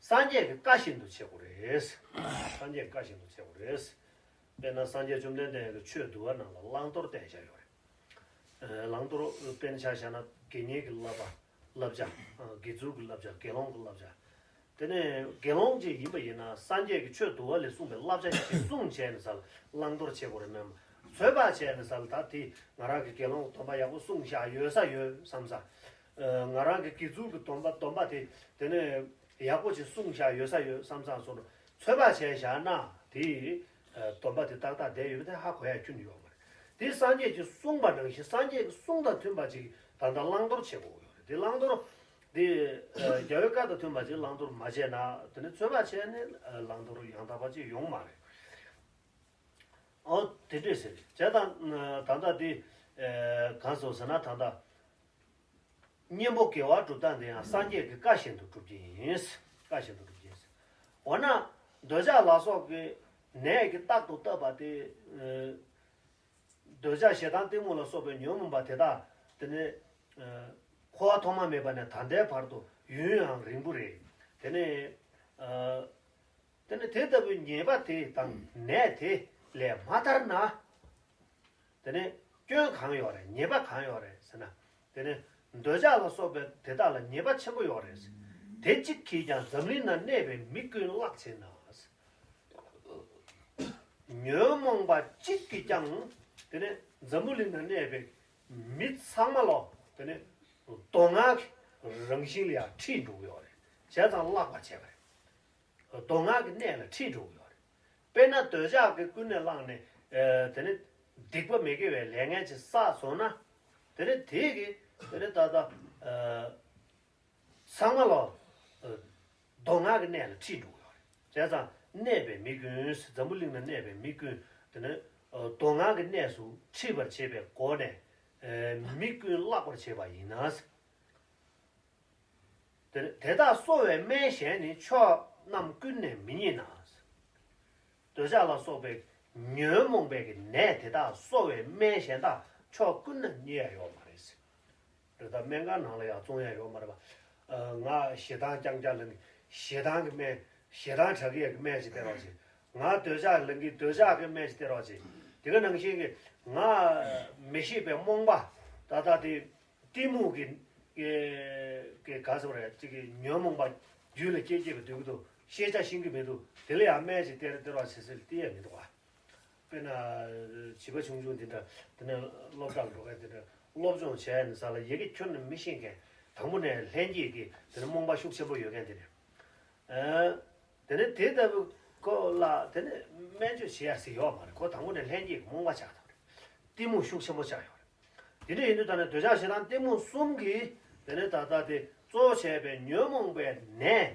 སངས་རྒྱས་ཀྱི་བཀའ་བཞིན་དུ་བྱེད་དགོས་རེད། སངས་རྒྱས་ཀྱི་བཀའ་བཞིན་དུ་བྱེད་དགོས་རེད། དཔེར་ན་སངས་རྒྱས་བཅོམ་ལྡན་འདས་ཀྱི་ཆོས་འདུལ་བ་ནང་ལ་བླང་དོར་བསྟན་བཞག་ཡོད་རེད། བླང་དོར་དཔེར་ན་ཆ་བཞག་ན་དགེ་བསྙེན་གྱི་བསླབ་པ་བསླབ་བྱ། དགེ་ཚུལ་གྱི་བསླབ་བྱ། དགེ་སློང་གི་བསླབ་བྱ། དེ་ནས་དགེ་སློང་ཅིག་ཡིན་པ་ཡིན་ན་སངས་རྒྱས་ཀྱི་ཆོས་འདུལ་བ་ལས་གསུངས་པའི་བསླབ་བྱ་ཅིག་སྲུང་བྱས་ནས་ས་ལ་བླང་དོར་བྱེད་དགོས་རེད་མེད་མ། ཚོད་དཔག་བྱས་ནས་ས་ལ་ད་དེ་ང་རང་གི་དགེ་སློང་སྡོམ་པ་ཡག་པོ་སྲུང་བཞག་ཡོད་ས་ཡོད་བསམ་ས། ང་རང་གི་དགེ་ཚུལ་གྱི་སྡོམ་པ་སྡོམ་པ་དེ་དེ་ནས་ཡག་པོ་ཅིག་སྲུང་བཞག་ཡོད་ས་ཡོད་བསམ་ས་སོགས་ཚོད་དཔག་བྱས་བཞག་ན་དེ་སྡོམ་པ་དེ་ཏག་ཏག་བསྡད་ཡོད་པ་དེ་ཧ་གོ་ཡ་ཁྱོན་ནས་ཡོད་མ་རེད། དེ་སངས་རྒྱས་ཀྱིས་གསུངས་པ་ནང་བཞིན་སངས་རྒྱས་ཀྱི་གསུང་དང་མཐུན་པ་ཅིག་ད་ལྟ་བླང་དོར་བྱེད་དགོས་ཡོད་རེད། དེ་བླང་དོར་དེ་རྒྱལ་བའི་བཀའ་དང་མཐུན་པ་ཅིག་བླང་དོར་མ་བྱས་ན་དེ་ནི་ཚོད་དཔག་བྱས་ནས་བླང་དོར་ཡང་དག་པ་ཅིག་ཡོང་མ་རེད། ཨོ་དེ་འདྲས་ཟེར་བྱས་དང་ད་ལྟ་དེ་གང་སོང་ཟེར་ན་ད་ལྟ། གཉེན་པོ་དགེ་བ་སྒྲུབ་སྟངས་དེ་ཡང་སངས་རྒྱས་ཀྱི་བཀའ་བཞིན་དུ་སྒྲུབ་ཀྱི་ཡིན། བཀའ་བཞིན་དུ་སྒྲུབ་ཀྱི་ཡིན། འོ་ན་འདོད་ཆགས་ལ་སོགས་ཀྱི་ནད་ཀྱིས་རྟག་ཏུ་བཏབ་པ་དེ། འདོད་ཆགས་ཞེ་སྡང་གཏི་མུག་ལ་སོགས་པའི་ཉོན་མོངས་པ་དེ་དག་དེ་ནི་འཁོར་བ་ཐོག་མ་མེད་པ་ནས་ད་ལྟའི་བར་དུ་ཡུན་ཡང་རིང་པོ་རེད། དེ་ནི་དེ་ནི་དེ་ལྟ་བུའི་ཉེས་པ་དེ་དང་ནད་དེ་ལས་མ་ཐར་ན། དེ་ནས་སྐྱོན་གང་ཡོད་རེད། ཉེས་པ་གང་ཡོད་རེད་ཟེར་ན། དེ་ནས་འདོད་ཆགས་ལ་སོགས་པའི་དེ་དག་ལ་ཉེས་པ་ཆེན་པོ་ཡོད་རེད། དེ་གཅིག་གིས་ཀྱང་འཛམ་གླིང་ན་གནས་པའི་མི་ཀུན་བརླག་བྱེད་ན། ཉོན་མོངས་པ་གཅིག་གིས་ཀྱང་དེ་ནས་འཛམ་བུ་གླིང་ན་གནས་པའི་མི་ཚང་མ་ལོ་དེ་ནས་སྡུག་བསྔལ་གྱི་རང་བཞིན་ལ་ཡང་ཁྲིད་འགྲོ་གི་ཡོད་རེད། བྱས་ཙང་བརླག་པར་བྱེད་པ་རེད། སྡུག་བསྔལ་གྱི་གནས་ལ་ཁྲིད་འགྲོ་གི་ཡོད་རེད། དཔེར་ན་འདོད་ཆགས་ཀྱིས་ཀུན་ནས་བསླངས་ནས་དེ་ནི་སྡིག་པ་མི་དགེ་བའི་ལས་ངན་ཅིག་བསགས་སོང་ན། དེ་ནི་དེ་གི་དེ་ནི་ད་ལྟ་ཚང་མ་ལོ་སྡུག་བསྔལ་གྱི་གནས་ལ་ཁྲིད་འགྲོ་གི་ཡོད་རེད། བྱས་ཙང་གནས་པའི་མི་ཀུན་འཛམ་བུ་གླིང་ན་གནས་པའི་མི་ཀུན་དེ་ནི་སྡུག་བསྔལ་གྱི་གནས་སུ་ཁྲིད་པར་བྱེད་པའི་སྒོ་ནས་མི་ཀུན་བརླག་པར་བྱེད་པ་ཡིན་ན། དེ་དེ་དག་གསོ་བའི་སྨན་གཞན་ནི། ཕྱོགས་རྣམས་ཀུན་ནས་མི་རྙེད་ན། འདོད་ཆགས་ལ་སོགས་པའི་ཉོན་མོངས་པའི་གི་ནད་དེ་དག་གསོ་བའི་སྨན་གཞན་དག་ཕྱོགས་ཀུན་ན་རྙེད་ཡ་ཡོད་མ་རེད། རེད། ད་སྨན་ཁང་ནང་ལ་ཡང་བཙོང་ཡ་ཡོད་མ་རེད་པ། ང་ཞེ་སྡང་རྐྱང་རྐྱང་ལེན་གི་ཞེ་སྡང་གི་སྨན། ཞེ་སྡང་དྲག་གི་ཡ་གི་སྨན་ཞིག་སྟེར་རོགས་བྱེད། ང་འདོད་ཆགས་ལེན་གི་འདོད་ཆགས་གི་སྨན་ཞིག་སྟེར་རོགས་བྱེད། དེ་ག་ནང་བཞིན་གི་ང་མི་ཤེས་པའི་རྨོངས་པ་ད་ལྟ་དེ། གཏི་མུག་གི་གི་ག་ཟེར་བ་རེད། ཅིག་གི་ཉོན་མོངས་པ་རྒྱུད་ལ་སྐྱེ་སྐྱེ་བ་འདུག་གི་འདུག་ཤེས་བྱ་ཤེས་ཀྱི་མི་འདུག་དེ་ལ་ཡང་སྨན་ཞིག་སྟེར་སྟེར་བ་བྱེད་སྲིད་དེ་ཡང་མི་འདུག་བ། དཔེར་ན་བྱིས་པ་ཆུང་ཆུང་འདི་འདྲ་དེ་ནས་སློབ་གྲྭར་འགྲོ་མཁན་འདི་འདྲ་སློབ་སྦྱོང་བྱས་ནས་ས་ལ་ཡི་གེ་ཁྱོན་ནས་མི་ཤེས་མཁན། དང་པོ་ནས་ལྷན་སྐྱེས་ཀྱི་དེ་ནས་རྨོངས་པ་ཤུགས་ཆེན་པོ་ཡོད་མཁན་དེ་འདྲ། དེ་ནས་དེ་ལྟ་བུ་ཁོ་ལ་དེ་ནས་སྨན་བཅོས་བྱེད་ཡ་ཟིག་ཡོད་མ་རེད། ཁོ་དང་པོ་ནས་ལྷན་སྐྱེས་ཀྱི་རྨོངས་པ་ཆགས་དང་རེད། གཏི་མུག་ཤུགས་ཆེན་པོ་ཆགས་ཡོད་རེད། དེ་འདྲ་ཡིན་དུས་ད་ནི་འདོད་ཆགས་ཞེ་སྡང་གཏི་མུག་གསུམ་གྱིས་དེ་ནི་ད་ལྟ་དེ་གཙོ་བྱས་པའི་ཉོན་མོངས་པའི་ནད་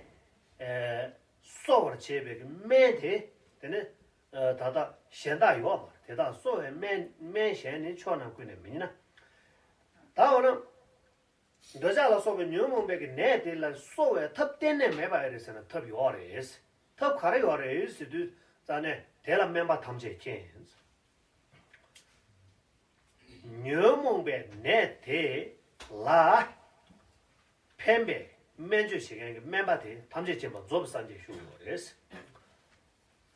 གསོ་བར་བྱེད་པའི་གི་སྨན་དེ་དེ་ནི་ད་ལྟ་གཞན་དག་ཡོད་མ་རེད། དེ་དག་གསོ་བའི་སྨན་སྨན་གཞན་ནི་ཕྱོགས་རྣམས་ཀུན་ནས་མི་རྙེད་ན། ད་འོ་ན། འདོད་ཆགས་ལ་སོགས་པའི་ཉོན་མོངས་པའི་གི་ནད་དེ་ལ་གསོ་བའི་ཐབས་གཏན་ནས་མེད་པ་ཨེ་རེད་ཟེར་ན་ཐབས་ཡོད་རེད། ཐབས་ག་རེ་ཡོད་རེད་ཟེར་དུས་རྩ་ནས་དེ་ལ་སྨན་པ་ཐམས་ཅད་མཁྱེན། ཉོན་མོངས་པའི་ནད་དེ་ལ་ཕན་པའི་སྨན་བཅོས་བྱེད་མཁན་གྱི་སྨན་པ་དེ་ཐམས་ཅད་མཁྱེན་པ་རྫོགས་པའི་སངས་རྒྱས་ཞུ་ཡོད་རེད།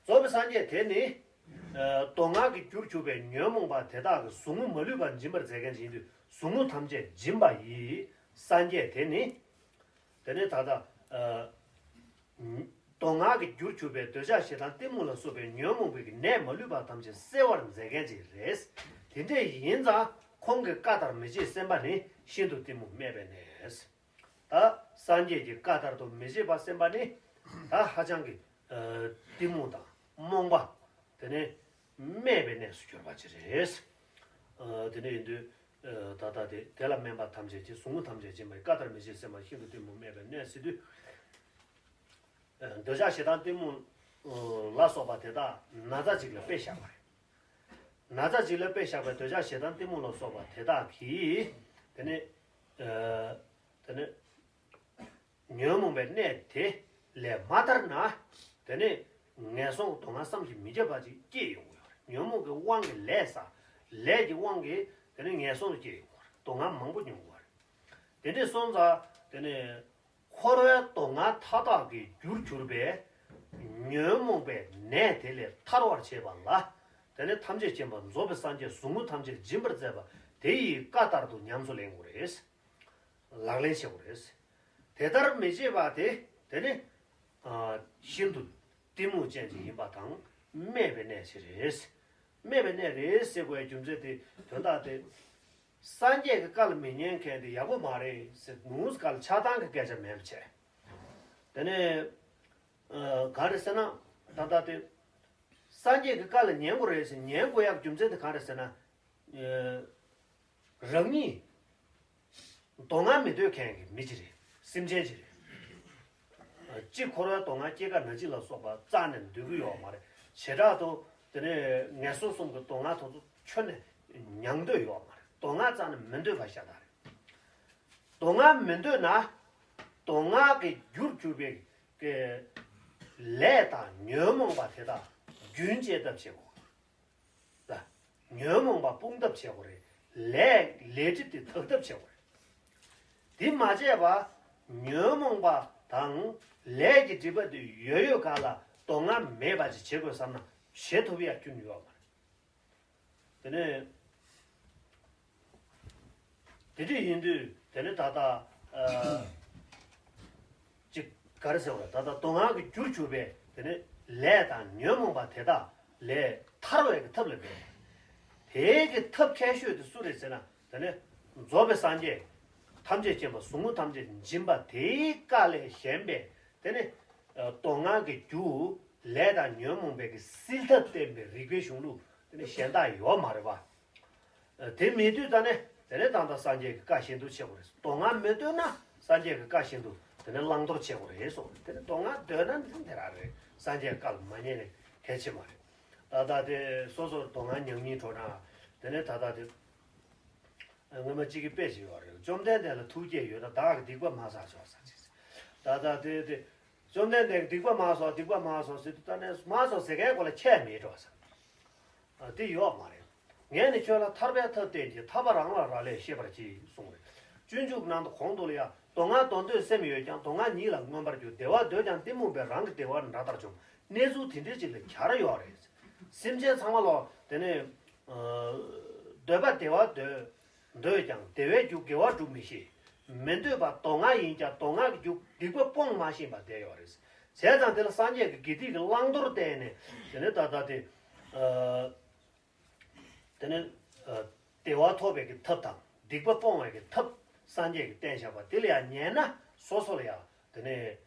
རྫོགས་པའི་སངས་རྒྱས་དེ་ནི། ཨ། མདོ་སྔགས་ཀྱི་རྒྱུར་གྱུར་པའི་ཉོན་མོངས་པ་དེ་དག་གི་ཟུག་རྔུ་མ་ལུས་པ་འབྱིན་པར་མཛད་མཁན་ཡིན་དུས། ཟུག་རྔུ་ཐམས་ཅད་འབྱིན་པ་ཡི་སངས་རྒྱས་དེ་ནི། དེ་ནི་ད་ལྟ། ཨ། མདོ་སྔགས་ཀྱི་རྒྱུར་གྱུར་པའི་འདོད་ཆགས་ཞེ་སྡང་གཏི་མུག་ལ་སོགས་པའི་ཉོན་མོངས་པའི་ནད་མ་ལུས་པ་ཐམས་ཅད་སེལ་བར་མཛད་མཁན་ཅིག་རེད། དེ་འདྲ་ཡིན་ཙང་ཁོང་གི་བཀའ་ལྟར་མི་བྱེད་སེམས་པ་ནི་ཤིན་ཏུ་གཏི་མུག་སྨད་པའི་ནད། ད་སངས་རྒྱས་ཀྱི་བཀའ་ལྟར་དུ་མི་བྱེད་པ་སེམས་པ་ནི། ད་ཧ་ཅང་གི། ཨ། གཏི་མུག་དང་རྨོངས་པ། དེ་ནི་སྨད་པའི་གནས་སུ་གྱུར་པ་ཅིག་རེད། ཨ། དེ་འདྲ་ཡིན་དུས། ཨ། ད་ལྟ་དེ་དེ་ལ་སྨན་པ་ཐམས་ཅད་ཀྱིས་ཟུག་རྔུ་ཐམས་ཅད་འབྱིན་པ་ཡི་བཀའ་ལྟར་མི་བྱེད་སེམས་པ་ཤིན་ཏུ་གཏི་མུག་སྨད་པའི་གནས་ཟེར་དུས། ཨ། འདོད་ཆགས་ཞེ་སྡང་གཏི་མུག་ལ་སོགས་པ་དེ་དག་ན་ཚ་ཅིག་ལ་དཔེ་བཞག་པ་རེད། ན་ཚ་ཅིག་ལ་དཔེ་བཞག་པའི་འདོད་ཆགས་ཞེ་སྡང་གཏི་མུག་ལ་སོགས་པ་དེ་དག་གིས། དེ་ནི། ཨ། དེ་ནི་ཉོན་མོངས་པའི་གནས་དེ་ལས་མ་ཐར་ན། དེ་ནི་ངན་སོང་གི་སྡུག་བསྔལ་བསམ་གྱིས་མི་ཁྱབ་པ་ཅིག་སྐྱེ་ཡོང་གི་ཡོད་རེད། ཉོན་མོངས་ཀྱི་དབང་གིས་ལས་བསགས། ལས་ཀྱི་དབང་གིས་དེ་ནི་ངན་སོང་དུ་སྐྱེ་ཡོང་གི་ཡོད་རེད། སྡུག་བསྔལ་མང་པོ་མྱོང་གི་ཡོད་རེད། དེ་འདྲ་སོང་ཙང་དེ་ནི། འཁོར་བའི་སྡུག་བསྔལ་མཐའ་དག་གི་རྒྱུར་གྱུར་པའི་ཉོན་མོངས་པའི་ནད་དེ་ལས་ཐར་བར་བྱེད་པ་ལ། དེ་ནི་ཐམས་ཅད་མཁྱེན་པ་རྫོགས་པའི་སངས་རྒྱས་ཟུག་རྔུ་ཐམས་ཅད་འབྱིན་པར་མཛད་པ་དེ་ཡི་བཀའ་ལྟར་དུ་ཉམས་སུ་ལེན་དགོས་རེད། ལག་ལེན་བྱེད་དགོས་རེད། དེ་ལྟར་མི་བྱེད་པ་དེ། དེ་ནི། ཨ། ཤིན་ཏུ་གཏི་མུག་ཅན་ཅིག་ཡིན་པ་དང་སྨད་པའི་གནས་ཤིག་རེད། སྨད་པའི་གནས་རེད་ཟེར་དགོས་ཡ་རྒྱུ་མཚན་དེ། དོན་དག་དེ། སངས་རྒྱས་ཀྱི་བཀའ་ལ་མི་ཉན་མཁན་དེ་ཡག་པོ་མ་རེད་ཟེར། ནུས་བཀའ་ལ་ཆགས་སྡང་གི་སྐད་ཆ་མེད་པ་བྱས། དེ་ནས། ཨ། ག་རེ་ཟེར་ན། ད་ལྟ་དེ། སངས་རྒྱས་ཀྱི་བཀའ་ལ་ཉན་དགོས་རེད་ཟེར། ཉན་དགོས་ཡག་རྒྱུ་མཚན་དེ་ག་རེ་ཟེར་ན། ཨ། རང་ཉིད་སྡུག་བསྔལ་མི་འདོད་མཁན་གྱི་མི་ཅིག་རེད། སེམས་ཅན་ཅིག་རེད། ཨ། གཅིག་འཁོར་བའི་སྡུག་བསྔལ་སྐྱེ་རྒ་ན་འཆི་ལ་སོགས་པ་རྩ་ནས་འདོད་ཀྱི་ཡོད་མ་རེད། བྱེ་བྲག་ཏུ་དེ་ནས་ངན་སོང་གསུམ་གྱི་སྡུག་བསྔལ་དེ་ཚོ་ཁྱོན་ནས་མྱང་འདོད་ཡོད་མ་རེད། སྡུག་བསྔལ་རྩ་ནས་མི་འདོད་པ་ཤ་སྟག་རེད། སྡུག་བསྔལ་མི་འདོད་ན། སྡུག་བསྔལ་གྱི་རྒྱུར་གྱུར་པའི་གི་ལས་དང་ཉོན་མོངས་པ་དེ་དག་རྒྱུན་བཅད་ཐབས་བྱེད་དགོས། ལ། ཉོན་མོངས་པ་སྤོང་ཐབས་བྱེད་དགོས་རེད། ལས་ལས་སྒྲིབ་དེ་དག་ཐབས་བྱེད་དགོས་རེད། དེ་མ་བྱས་པ། ཉོན་མོངས་པ་དང་ལས་ཀྱི་སྒྲིབ་པ་དེ་ཡོད་ཡོད་ག་ལ་སྡུག་བསྔལ་མེད་པ་ཅིག་བྱེད་དགོས་བསམ་ན་བྱེད་ཐུབ་ཡ་ཁྱོན་ནས་ཡོད་མ་རེད། དེ་ནས། དེ་འདྲ་ཡིན་དུས་དེ་ནི་ད་ལྟ། ཨ། ཅིག་ག་རེ་ཟེར་བ། ད་ལྟ་སྡུག་བསྔལ་གྱི་རྒྱུར་གྱུར་པའི་དེ་ནི་ལས་དང་ཉོན་མོངས་པ་དེ་དག་ལས་ཐར་བའི་གི་ཐབས་ལ་འབད། དེའི་གི་ཐབས་མཁས་ཤོས་དེ་སུ་རེད་ཟེར་ན། དེ་ནི་རྫོགས་པའི་སངས་རྒྱས་ཐམས་ཅད་མཁྱེན་པ་ཟུག་རྔུ་ཐམས་ཅད་འབྱིན་པ་དེའི་བཀའ་ལས་གཞན་པའི་དེ་ནི། ཨ། སྡུག་བསྔལ་གྱི་རྒྱུ་ལས་དང་ཉོན་མོངས་པའི་གི་སེལ་ཐབས་བསྟན་པའི་རིགས་པའི་གཞུང་ལུགས་དེ་ནི་གཞན་དག་ཡོད་མ་རེད་པ། དེ་མེད་དུས་ད་ནི་དེ་ནས་ད་ལྟ་སངས་རྒྱས་ཀྱི་བཀའ་བཞིན་དུ་བྱེད་དགོས་རེད། སྡུག་བསྔལ་མི་འདོད་ན་སངས་རྒྱས་ཀྱི་བཀའ་བཞིན་དུ་དེ་ནས་བླང་དོར་བྱེད་དགོས་རེད་གསུངས། དེ་ནས་སྡུག་བསྔལ་འདོད་ན་ནི་དེ་རང་རེད། སངས་རྒྱས་བཀའ་ལ་མ་ཉན་ནས་གལ་ཆེ་མ་རེད། ད་ལྟ་དེ་སོ་སོར་སྡུག་བསྔལ་མྱོང་སྙིང་བྲོ་ན། དེ་ནས་ད་ལྟ་དེ་སྔོན་མ་གཅིག་གི་དཔེ་ཞིག་ཡོད་རེད། བཅོམ་ལྡན་འདས་ལ་ཐུགས་བསྐྱེད་ཡོད་ན་བདག་གི་སྡིག་པ་མ་བསགས་ཤོག་ཟེར་ཅིག། ད་ལྟ་དེ་དེ་བཅོམ་ལྡན་འདས་ཀྱི་སྡིག་པ་མ་གསོག་སྡིག་པ་མ་གསོག་ཟེར་དུས་ད་ནས་མ་གསོག་ཟེར་མཁན་སྐོར་ལ་ཁྱད་མེད་འགྲོ་ཟེར། ཨ། དེ་ཡོད་མ་རེད། ངས་ནི་ཁྱོད་ལ་ཐར་པའི་ཐབས་བསྟན་ཅིང་། ཐར་པ་རང་ལ་རག་ལས་ཤེས་པར་གྱིས་གསུངས་རེད། སྤྱོད་འཇུག་ནང་དུ་གོང་དུ་ལ་ཡང་སྡུག་བསྔལ་འདོར་འདོད་སེམས་ཡོད་ཀྱང་། སྡུག་བསྔལ་ཉིད་ལ་མངོན་པར་འགྱུར། བདེ་བ་འདོད་ཀྱང་གཏི་མུག་པས། རང་གི་བདེ་བ་འདྲ་ལྟར་འཇོམས། གནས་ཚུལ་དེ་འདྲའི་ཅིག་ལ་གྱར་ཡོད་རེད། སེམས་ཅན་ཚང་མ་ལོ་དེ་ནས། ཨ། འདོད་པ་བདེ་བ་འདོད། འདོད་ཀྱང་བདེ་བའི་རྒྱུ་དགེ་བ་སྒྲུབ་མི་ཤེས། མི་འདོད་པ་སྡུག་བསྔལ་ཡིན་ཀྱང་སྡུག་བསྔལ་གྱི་རྒྱུ་སྡིག་པ་སྤོང་མ་ཤེས་པ་བསྡད་ཡོད་རེད། བྱས་ཙང་དེ་ལ་སངས་རྒྱས་ཀྱི་དགེ་སྡིག་གི་བླང་དོར་བསྟན་ནས། དེ་ནས་ད་ལྟ་དེ། ཨ། དེ་ནས། ཨ། བདེ་བ་ཐོབ་པའི་གི་ཐབས་དང་སྡིག་པ་སྤོང་བའི་གི་ཐབས་སངས་རྒྱས་ཀྱིས་བསྟན་བཞག་པ་དེ་ལ་ཡང་ཉན་ན་སོ་སོ་ལ་ཡང་དེ་ནས།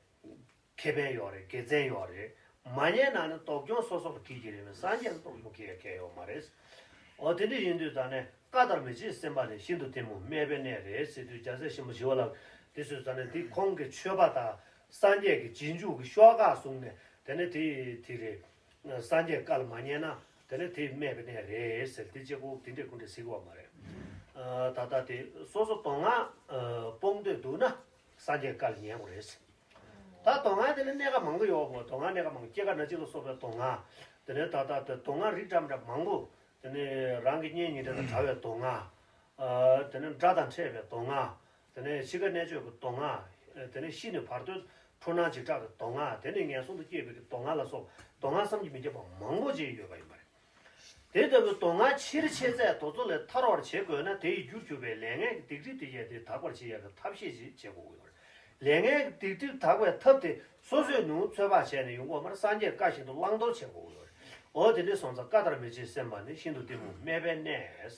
ཁེ་ཕན་ཡོད་རེད། དགེ་མཚན་ཡོད་རེད། མ་ཉན་ན་ནི་སྡུག་གྱོང་སོ་སོ་ལ་འཁྱེར་གྱི་རེད་མོད། སངས་རྒྱས་ལ་སྡུག་གྱོང་འཁྱེར་ཡ་གང་ཡང་ཡོད་མ་རེད། འོ་དེ་འདྲ་ཡིན་དུས་ད་ནི་བཀའ་ལྟར་མི་བྱེད་སེམས་པ་ནི། ཤིན་ཏུ་གཏི་མུག་སྨད་པའི་གནས་རེད་ཟེར་དུས། རྒྱལ་སྲས་ཆེན་པོ་ཞི་བ་ལྷ་དེ་ཚོས་ད་ནི་དེ་ཁོང་གི་ཆོས་པ་དང་སངས་རྒྱས་ཀྱི་རྗེས་འཇུག་གི་ཤོག་ཁག་བཟུང་ནས། དེ་ནི་དེ་དེ་རེད། སངས་རྒྱས་བཀའ་ལ་མ་ཉན་ན་དེ་ནི་དེ་སྨད་པའི་གནས་རེད་ཟེར། དེ་གཅིག་པོ་དེ་འདྲས་ཁོང་གིས་ཟེར་གྱི་ཡོད་མ་རེད། ཨ། ད་ལྟ་དེ་སོ་སོ་སྡུག་བསྔལ་སྤོང་འདོད་འདུག་ན་སངས་རྒྱས་བཀའ་ལ་ཉན་དགོས་རེད། ད་སྡུག་བསྔལ་དེ་ནི་གནས་ཁག་མང་པོ་ཡོད་པོ། སྡུག་བསྔལ་གནས་ཁག་མང་པོ། སྐྱེ་རྒ་ན་འཆི་ལ་སོགས་པའི་སྡུག་བསྔལ། དེ་ནས་ད་ལྟ་དེ་སྡུག་བསྔལ་རིགས་འདྲ་མི་འདྲ་མང་པོ། དེ་ནས་རང་གི་གཉེན་ཉེ་འབྲེལ་དང་བྲལ་བའི་སྡུག་བསྔལ། ཨ་དེ་ནས་དགྲ་དང་ཕྲད་པའི་སྡུག་བསྔལ། དེ་ནས་འཆི་ཁ་གནད་གཅོད་ཀྱི་སྡུག་བསྔལ། དེ་ནས་ཤི་ནས་བར་དོའི་འཁྲུལ་སྣང་འཇིགས་སྐྲག་གི་སྡུག་བསྔལ། དེ་ནས་ངན་སོང་དུ་སྐྱེས་པའི་སྡུག་བསྔལ་ལ་སོགས་སྡུག་བསྔལ་བསམ་གྱིས་མི་ཁྱབ་པ་མང་པོ་ཅིག་ཡོད་པ་ཡིན་པ་རེད། དེ་ལྟ་བུའི་སྡུག་བསྔལ་ཕྱིར་ཆད་ཚད་དེ་ཚོ་ལས་ཐར་བར་བྱེད་དགོས་ན། དེ་ཡི་རྒྱུར་གྱུར་པའི་ལས་ངན་གྱི་སྡིག་སྒྲིབ་དེ་ཡང་དེ་དག་པར་བྱེད་ཡག་གི་ཐབས་ཤེས་ཅིག་བྱེད་དགོས་ཀྱི་ཡོད་རེད། ལས་ངན་གྱི་སྡིག་སྒྲིབ་དག་པའི་ཐབས་དེ་སོ་སོས་ནུས་ཚོད་དཔག་བྱས་ནས་ཡོང་དགོས་མ་རེད། སངས་རྒྱས་བཀའ་བཞིན་དུ་བླང་དོར་བྱེད་དགོས་ཀྱི་ཡོད་རེད། འོ་དེ་འདྲ་སོང་ཙང་བཀའ་ལྟར་མི་བྱེད་སེམས་པ་ནི། ཤིན་ཏུ་གཏི་མུག་སྨད་པའི་གནས།